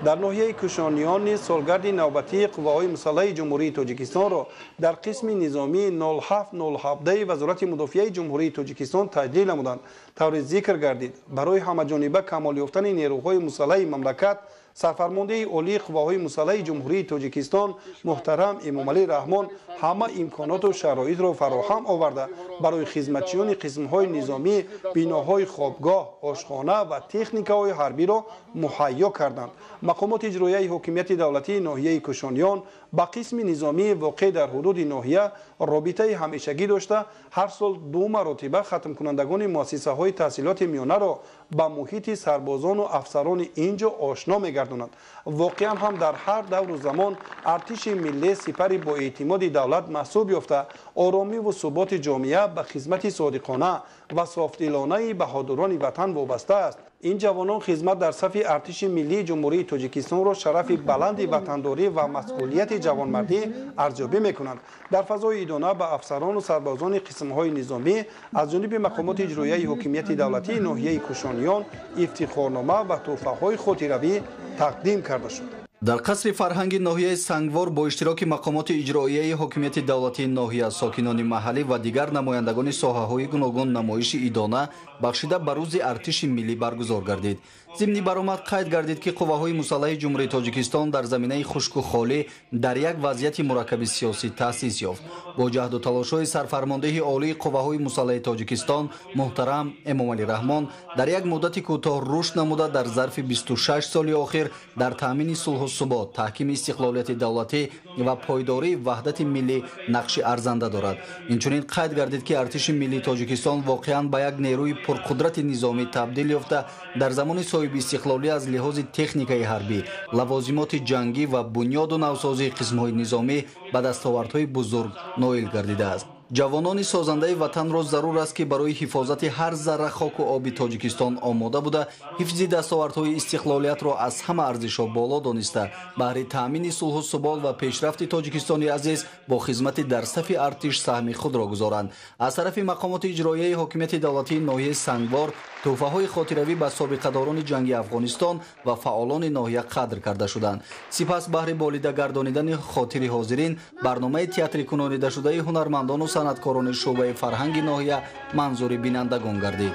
Дар ноҳияи Кушониён низ солгарди навбатии қувваҳои мусаллаҳи Ҷумҳурии Тоҷикистонро дар қисми низомии 0707 Вазорати мудофиаи Ҷумҳурии Тоҷикистон таҷлил намуданд. Тавре зикр гардид, барои ҳамаҷониба камол ёфтани нерӯҳои мусаллаҳи мамлакат сарфармондеҳи олии қувваҳои мусаллаҳи Ҷумҳурии Тоҷикистон муҳтарам Эмомалӣ Раҳмон ҳама имконоту шароитро фароҳам оварда, барои хизматчиёни қисмҳои низомӣ биноҳои хобгоҳ, ошхона ва техникаҳои ҳарбиро муҳайё карданд. Мақомоти иҷроияи ҳокимияти давлатии ноҳияи Кушониён ба қисми низомии воқеъ дар ҳудуди ноҳия робитаи ҳамешагӣ дошта, ҳар сол 2 маротиба хатмкунандагони муассисаҳои таҳсилоти миёнаро ба муҳити сарбозону афсарони ин ҷо ошно мегардонанд. Воқеан ҳам дар ҳар давру замон Артиши миллӣ сипари боэътимоди давлат маҳсуб ёфта, оромиву суботи ҷомеа ба хизмати содиқона ва софдилонаи баҳодурони ватан вобаста аст. Ин ҷавонон хизмат дар сафи Артиши миллии Ҷумҳурии Тоҷикистонро шарафи баланди ватандорӣ ва масъулияти ҷавонмардӣ арзёбӣ мекунанд. Дар фазои идона ба афсарону сарбозони қисмҳои низомӣ аз ҷониби мақомоти иҷроияи ҳокимияти давлатии ноҳияи Кушониён ифтихорнома ва тӯҳфаҳои хотиравӣ тақдим карда шуд. Дар қасри фарҳанги ноҳияи Сангвор бо иштироки мақомоти иҷроияи ҳокимияти давлатии ноҳия, сокинони маҳаллӣ ва дигар намояндагони соҳаҳои гуногун намоиши идона бахшида ба рӯзи Артиши миллӣ баргузор гардид. Зимни баромад қайд гардид, ки қувваҳои мусаллаҳи Ҷумҳурии Тоҷикистон дар заминаи хушку холӣ дар як вазъияти мураккаби сиёсӣ таъсис ёфт. Бо ҷаҳду талошҳои сарфармондеҳи олии қувваҳои мусаллаҳи Тоҷикистон муҳтарам Эмомалӣ Раҳмон дар як муддати кӯтоҳ рушд намуда, дар зарфи 26 соли охир дар таъмини сулҳу субот, таҳкими истиқлолияти давлатӣ ва пойдории ваҳдати миллӣ нақши арзанда дорад. Инчунин қайд гардид, ки Артиши миллии Тоҷикистон воқеан ба як нерӯи пурқудрати низомӣ табдил ёфта, дар замони соҳибистиқлолӣ аз лиҳози техникаи ҳарбӣ, лавозимоти ҷангӣ ва бунёду навсозии қисмҳои низомӣ ба дастовардҳои бузург ноил гардидааст. Ҷавонони созандаи ватанро зарур аст, ки барои ҳифозати ҳар зарра хоку оби Тоҷикистон омода буда, ҳифзи дастовардҳои истиқлолиятро аз ҳама арзишҳо боло дониста, баҳри таъмини сулҳу субот ва пешрафти Тоҷикистони азиз бо хизмати дар сафи артиш саҳми худро гузоранд. Аз тарафи мақомоти иҷроияи ҳокимияти давлатии ноҳияи Сангвор тӯҳфаҳои хотиравӣ ба собиқадорони ҷанги Афғонистон ва фаъолони ноҳия қадр карда шуданд. Сипас баҳри болида гардонидани хотири ҳозирин барномаи театрикунонидашудаи ҳунармандону санъаткорони шӯъбаи фарҳанги ноҳия манзури бинандагон гардид.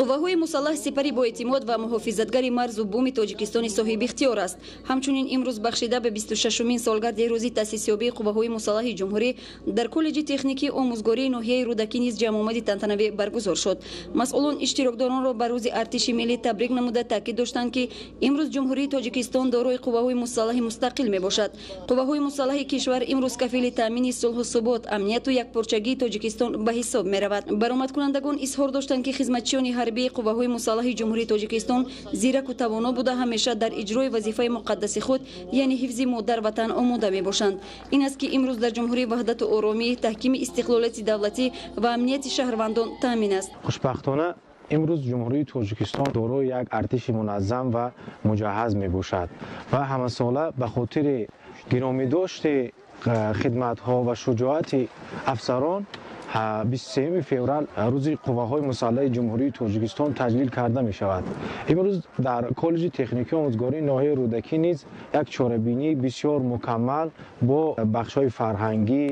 Қувваҳои мусаллаҳ сипари боэътимод ва муҳофизатгари марзу буми Тоҷикистони соҳибихтиёр аст. Ҳамчунин имрӯз бахшида ба 26-умин солгарди рӯзи таъсисёбии қувваҳои мусаллаҳи ҷумҳурӣ дар коллеҷи техникии омӯзгории ноҳияи Рӯдакӣ низ ҷамъомади тантанавӣ баргузор шуд. Масъулон иштирокдоронро ба рӯзи Артиши миллӣ табрик намуда таъкид доштанд, ки имрӯз Ҷумҳурии Тоҷикистон дорои қувваҳои мусаллаҳи мустақил мебошад. Қувваҳои мусаллаҳи кишвар имрӯз кафили таъмини сулҳу субот, амнияту якпорчагии Тоҷикистон ба ҳисоб меравад. Баромадкунандагон изҳор доштанд, ки хизматчиёни ҳарбии қувваҳои мусаллаҳи Ҷумҳурии Тоҷикистон зираку тавоно буда, ҳамеша дар иҷрои вазифаи муқаддаси худ, яъне ҳифзи модар ватан омода мебошанд. Ин аст, ки имрӯз дар ҷумҳурӣ ваҳдату оромӣ, таҳкими истиқлолияти давлатӣ ва амнияти шаҳрвандон таъмин аст. Хушбахтона, имрӯз Ҷумҳурии Тоҷикистон дорои як артиши муназзам ва муҷаҳҳаз мебошад ва ҳамасола ба хотири гиромидошти хидматҳо ва шуҷоати афсарон 23 феврал рӯзи қувваҳои мусаллаҳи Ҷумҳурии Тоҷикистон таҷлил карда мешавад. Имрӯз дар коллеҷи техникии омӯзгории ноҳияи Рӯдакӣ низ як чорабинии бисёр мукаммал бо бахшҳои фарҳангӣ,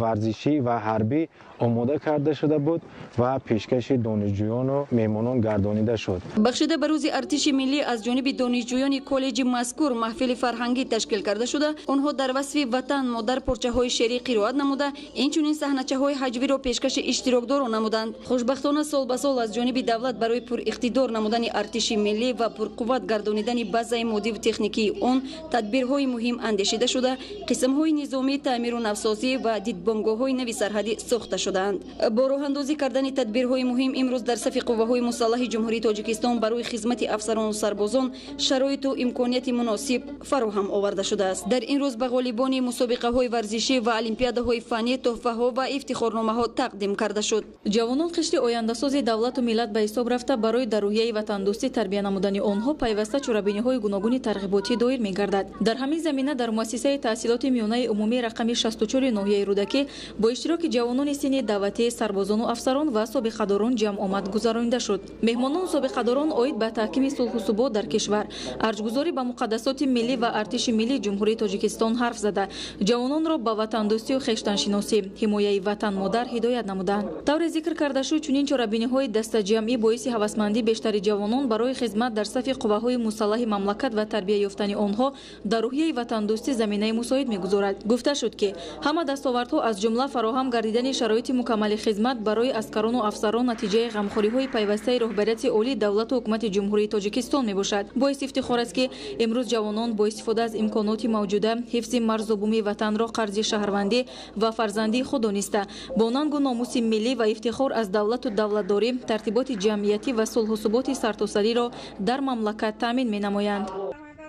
варзишӣ ва ҳарбӣ омода карда шуда буд ва пешкаши донишҷӯёну меҳмонон гардонида шуд. Бахшида ба рӯзи Артиши миллӣ аз ҷониби донишҷӯёни коллеҷи мазкур маҳфили фарҳангӣ ташкил карда шуда, онҳо дар васфи ватан модар порчаҳои шеърӣ қироат намуда, инчунин саҳначаҳои ҳаҷвиро пешкаши иштирокдорон намуданд. Хушбахтона, сол ба сол аз ҷониби давлат барои пуриқтидор намудани Артиши миллӣ ва пурқувват гардонидани базаи моддиву техникии он тадбирҳои муҳим андешида шуда, қисмҳои низомӣ, таъмиру навсозӣ ва дидбонгоҳҳои нави сарҳадӣ сохта шудаанд. Бо роҳандозӣ кардани тадбирҳои муҳим имрӯз дар сафи қувваҳои мусаллаҳи Ҷумҳурии Тоҷикистон барои хизмати афсарону сарбозон шароиту имконияти муносиб фароҳам оварда шудааст. Дар ин рӯз ба ғолибони мусобиқаҳои варзишӣ ва олимпиадаҳои фаннӣ тӯҳфаҳо ва ифтихорномаҳо тақдим карда шуд. Ҷавонон қишри ояндасози давлату миллат ба ҳисоб рафта, барои дар рӯҳияи ватандӯстӣ тарбия намудани онҳо пайваста чорабиниҳои гуногуни тарғиботӣ доир мегардад. Дар ҳамин замина дар муассисаи таҳсилоти миёнаи умумӣ рақами 64 ноҳияи Рӯдакӣ бо иштироки ҷавонони синни даъватӣ, сарбозону афсарон ва собиқадорон ҷамъомад гузаронида шуд. Меҳмонону собиқадорон оид ба таҳкими сулҳу субот дар кишвар, арҷгузорӣ ба муқаддасоти миллӣ ва Артиши миллии Ҷумҳурии Тоҷикистон ҳарф зада, ҷавононро ба ватандӯстию хештаншиносӣ, ҳимояи ватан модар ҳидоят намуданд. Тавре зикр карда шуд, чунин чорабиниҳои дастаҷамъӣ боиси ҳавасмандӣ бештари ҷавонон барои хизмат дар сафи қувваҳои мусаллаҳи мамлакат ва тарбия ёфтани онҳо дар рӯҳияи ватандӯстӣ заминаи мусоид мегузорад. Гуфта шуд, ки ҳама дастовардҳо, аз ҷумла фароҳам гардидани шароити мукаммали хизмат барои аскарону афсарон, натиҷаи ғамхориҳои пайвастаи роҳбарияти олии давлату ҳукумати Ҷумҳурии Тоҷикистон мебошад. Боиси ифтихор аст, ки имрӯз ҷавонон бо истифода аз имконоти мавҷуда ҳифзи марзу буми ватанро қарзи шаҳрвандӣ ва фарзандии худ дониста, бо нангу номуси миллӣ ва ифтихор аз давлату давлатдорӣ, тартиботи ҷамъиятӣ ва сулҳу суботи сартосариро дар мамлакат таъмин менамоянд.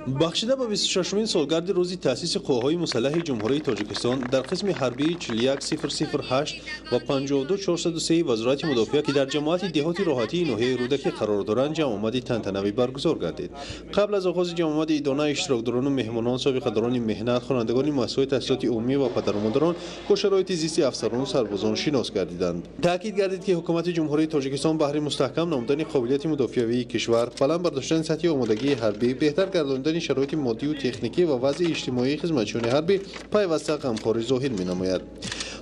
Бахшида ба 26-умин солгарди рӯзи таъсиси қувваҳои мусаллаҳи Ҷумҳурии Тоҷикистон дар қисми ҳарбии 41008 ва 52403 Вазорати мудофиа, ки дар ҷамоати деҳоти роҳатии ноҳияи Рӯдакӣ қарор доранд, ҷамъомади тантанавӣ баргузор гардид. Қабл аз оғози ҷамъомади идона иштирокдорону меҳмонон, собиқадорони меҳнат, хонандагони муассисаҳои таҳсилоти умумӣ ва падару модарон бо шароити зисти афсарону сарбозон шинос гардиданд. Таъкид гардид, ки ҳукумати Ҷумҳурии Тоҷикистон баҳри мустаҳкам намудани қобилияти мудофиавии кишвар, баланд бардоштани сатҳи омодагии ҳарбӣ, беҳтар гардонидани шароити моддию техникӣ ва вазъи иҷтимоии хизматчиёни ҳарбӣ пайваста ғамхорӣ зоҳир менамояд.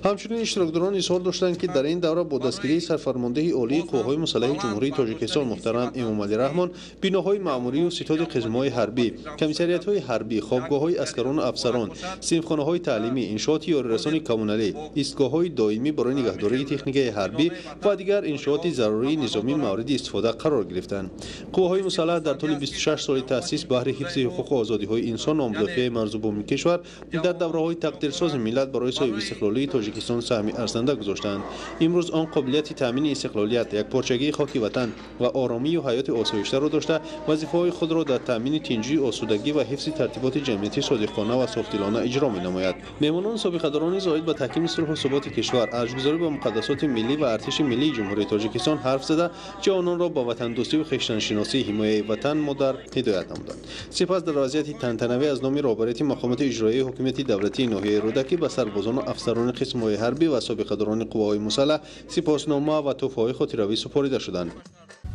Ҳамчунин иштирокдорон изҳор доштанд, ки дар ин давра бо дастгирии сарфармондеҳи олии қувваҳои мусаллаҳи Ҷумҳурии Тоҷикистон муҳтарам Эмомалӣ Раҳмон биноҳои маъмурию ситоди қисмҳои ҳарбӣ, комиссариятҳои ҳарбӣ, хобгоҳҳои аскарону афсарон, синфхонаҳои таълимӣ, иншооти ёрирасони коммуналӣ, истгоҳҳои доимӣ барои нигаҳдории техникаи ҳарбӣ ва дигар иншооти зарурии низомӣ мавриди истифода қарор гирифтанд. Қувваҳои мусаллаҳ дар тӯли 26 соли таъсис баҳри ҳифзи ҳуқуқу озодиҳои инсон ва мудофиаи марзу буми кишвар дар давраҳои тақдирсози миллат барои соҳибистиқлолии Тоҷикистон саҳми арзанда гузоштаанд. Имрӯз он қобилияти таъмини истиқлолият, якпорчагии хоки ватан ва оромию ҳаёти осоиштаро дошта, вазифаҳои худро дар таъмини тинҷию осудагӣ ва ҳифзи тартиботи ҷамъиятӣ содиқона ва софдилона иҷро менамояд. Меҳмонону собиқадорон низ оид ба таҳкими сулҳу суботи кишвар, арҷгузорӣ ба муқаддасоти миллӣ ва артиши миллии Ҷумҳурии Тоҷикистон ҳарф зада, ҷавононро ба ватандӯстию хештаншиносӣ, ҳимояи ватан модар ҳидоят намуданд. Сипас дар вазъияти тантанавӣ аз номи роҳбарияти мақомоти иҷроияи ҳукумати давлатии ноҳияи Рӯдакӣ ба сарбозону афсарони қисмҳои ҳарбӣ ва собиқадорони қувваҳои мусаллаҳ сипоснома ва тӯҳфаҳои хотиравӣ супорида шуданд.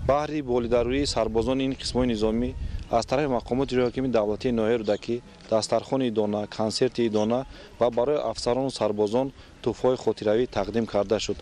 Баҳри болидарӯии сарбозони ин қисмҳои низомӣ аз тарафи мақомоти иҷроияи ҳокимияти давлатии ноҳияи Рӯдакӣ дастархони идона, консерти идона ва барои афсарону сарбозон тӯҳфаҳои хотиравӣ тақдим карда шуд.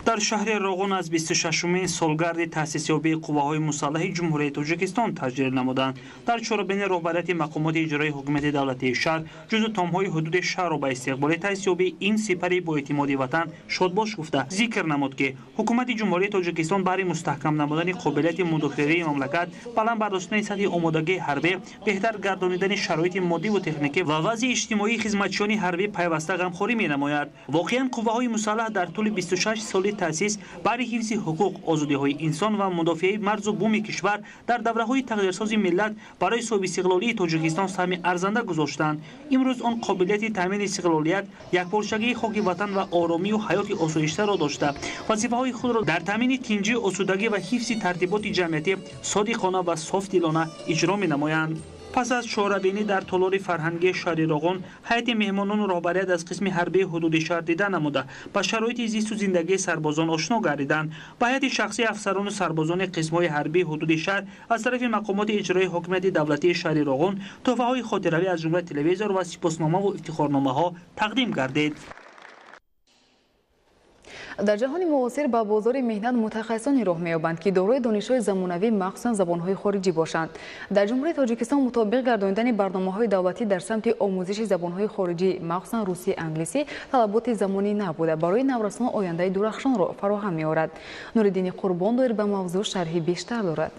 Дар шаҳри Роғун аз 26-умин солгарди таъсисёбии қувваҳои мусаллаҳи Ҷумҳурии Тоҷикистон таҷлил намуданд. Дар чорабини роҳбарияти мақомоти иҷроии ҳукумати давлатии шаҳр ҷузъу томҳои ҳудуди шаҳрро ба истиқболи таъсисёбии ин сипари боэътимоди ватан шодбош гуфта, зикр намуд, ки ҳукумати Ҷумҳурии Тоҷикистон баҳри мустаҳкам намудани қобилияти мудофиавии мамлакат, баланд бардоштани сатҳи омодагии ҳарбӣ, беҳтар гардонидани шароити моддиву техникӣ ва вазъи иҷтимоии хизматчиёни ҳарбӣ пайваста ғамхорӣ менамояд. Воқеан, қувваҳои мусаллаҳ дар тӯли 26 соли таъсис баҳри ҳифзи ҳуқуқ, озодиҳои инсон ва мудофиаи марзу буми кишвар дар давраҳои тақдирсози миллат барои соҳибистиқлолии Тоҷикистон саҳми арзанда гузоштанд. Имрӯз он қобилияти таъмини истиқлолият, якпорчагии хоки ватан ва оромию ҳаёти осоиштаро дошта, вазифаҳои худро дар таъмини тинҷию осудагӣ ва ҳифзи тартиботи ҷамъиятӣ содиқона ва софдилона иҷро менамоянд. Пас аз чорабинӣ дар толори фарҳангии шаҳри Роғун ҳайати меҳмонону роҳбарият аз қисми ҳарбии ҳудуди шаҳр дида намуда, ба шароити зисту зиндагии сарбозон ошно гардиданд. Ба ҳайати шахсии афсарону сарбозони қисмҳои ҳарбии ҳудуди шаҳр аз тарафи мақомоти иҷроии ҳокимияти давлатии шаҳри Роғун тӯҳфаҳои хотиравӣ аз ҷумла телевизор ва сипосномаву ифтихорномаҳо тақдим гардид. Дар ҷаҳони муосир ба бозори меҳнат мутахассисоне роҳ меёбанд, ки дорои донишҳои замонавӣ, махсусан забонҳои хориҷӣ бошанд. Дар Ҷумҳурии Тоҷикистон мутобиқ гардонидани барномаҳои давлатӣ дар самти омӯзиши забонҳои хориҷӣ, махсусан русӣ, англисӣ, талаботи замонӣ набуда, барои наврасон ояндаи дурахшонро фароҳам меорад. Нуриддини Қурбон доир ба мавзӯъ шарҳи бештар дорад.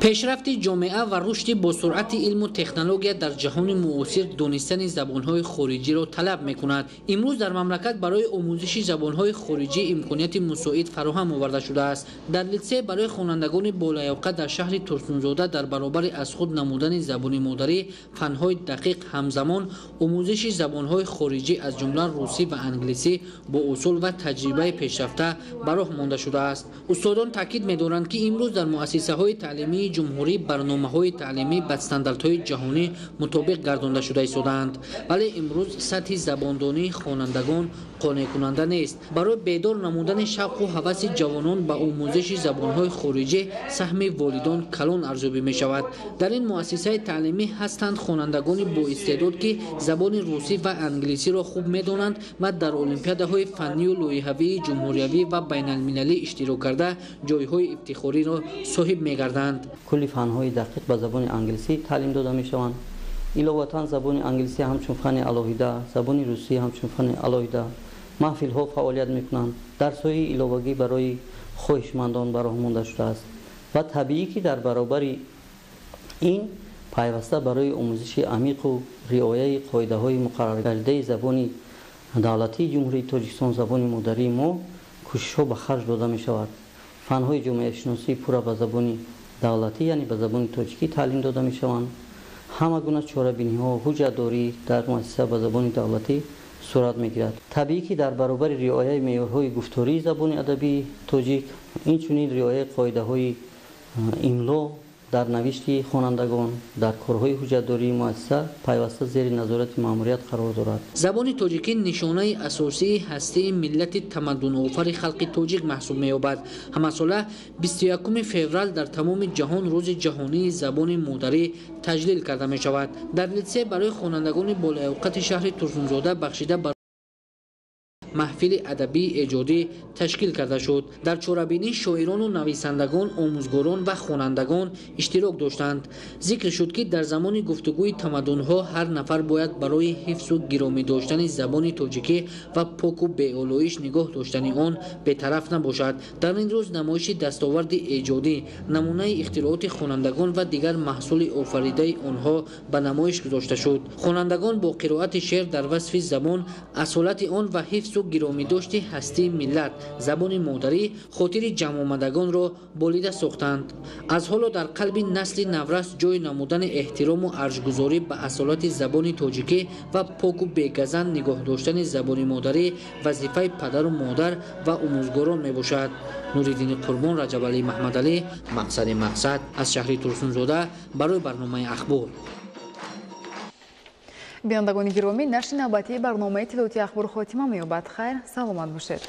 Пешрафти ҷомеа ва рушди босуръати илму технология дар ҷаҳони муосир донистани забонҳои хориҷиро талаб мекунад. Имрӯз дар мамлакат барои омӯзиши забонҳои хориҷӣ имконияти мусоид фароҳам оварда шудааст. Дар литсей барои хонандагони болаёқа дар шаҳри Турсунзода дар баробари аз худ намудани забони модарӣ, фанҳои дақиқ ҳамзамон омӯзиши забонҳои хориҷӣ аз ҷумла русӣ ва англисӣ бо усул ва таҷрибаи пешрафта ба роҳ монда шудааст. Устодон таъкид медоранд, ки имрӯз дар муассисаҳои таълимии ҷумҳурӣ барномаҳои таълимӣ ба стандартҳои ҷаҳонӣ мутобиқ гардонда шуда истодаанд, вале имрӯз сатҳи забондонии хонандагон қонеъкунанда нест. Барои бедор намудани шавқу ҳаваси ҷавонон ба омӯзиши забонҳои хориҷӣ саҳми волидон калон арзёбӣ мешавад. Дар ин муассисаи таълимӣ ҳастанд хонандагони боистеъдод, ки забони русӣ ва англисиро хуб медонанд ва дар олимпиадаҳои фаннию лоиҳавии ҷумҳуриявӣ ва байналмилалӣ иштирок карда ҷойҳои ифтихориро соҳиб мегарданд. Кулли фанҳои дақиқ ба забони англисӣ таълим дода мешаванд. Иловатан забони англисӣ ҳамчун фани алоҳида, забони русӣ ҳамчун фани алоҳида маҳфилҳо фаъолият мекунанд. Дарсҳои иловагӣ барои хоҳишмандон ба роҳ монда шудааст ва табиӣ ки дар баробари ин пайваста барои омӯзиши амиқу риояи қоидаҳои муқарраргардидаи забони давлатии Ҷумҳурии Тоҷикистон, забони модарии мо, кӯшишҳо ба харҷ дода мешавад. Фанҳои ҷомеашиносӣ пурра ба забони давлатӣ, яъне ба забони тоҷикӣ таълим дода мешаванд. Ҳама гуна чорабиниҳо, ҳуҷҷатдорӣ дар муассиса ба забони давлатӣ сурат мегирад. Табиӣ ки дар баробари риояи меъёрҳои гуфтории забони адабии тоҷик, инчунин риояи қоидаҳои имло Дар навишти хонандагон, дар корҳои ҳуҷҷатдории муассиса пайваста зери назорати маъмурият қарор дорад. Забони тоҷикӣ нишонаи асосии ҳастии миллати тамаддунофари халқи тоҷик маҳсуб меёбад. Ҳамасола 21 феврал дар тамоми ҷаҳон рӯзи ҷаҳонии забони модарӣ таҷлил карда мешавад. Дар литсей барои хонандагони болаёқати шаҳри Турсунзода бахшида ба маҳфили адабии эҷодӣ ташкил карда шуд. Дар чорабинӣ шоирону нависандагон, омӯзгорон ва хонандагон иштирок доштанд. Зикр шуд, ки дар замони гуфтугӯи тамаддунҳо ҳар нафар бояд барои ҳифзу гиромӣ доштани забони тоҷикӣ ва поку беолоиш нигоҳ доштани он бетараф набошад. Дар ин рӯз намоиши дастоварди эҷодӣ, намунаи ихтирооти хонандагон ва дигар маҳсули офаридаи онҳо ба намоиш гузошта шуд. Хонандагон бо қироати шеър дар васфи забон, асолати он ва ҳифзу гиромидошти ҳастии миллат, забони модарӣ хотири ҷамъомадагонро болида сохтанд. Аз ҳоло дар қалби насли наврас ҷой намудани эҳтирому арҷгузорӣ ба асолати забони тоҷикӣ ва поку бегазанд нигоҳ доштани забони модарӣ вазифаи падару модар ва омӯзгорон мебошад. Нуриддини Қурбон, Раҷабалӣ Маҳмадалӣ, Мақсади Мақсад аз шаҳри Турсунзода барои барномаи Ахбор. Бинандагони гиромӣ, нашри навбатии барномаи иттилоотии Ахбор хотима меёбад. Хайр, саломат бошед.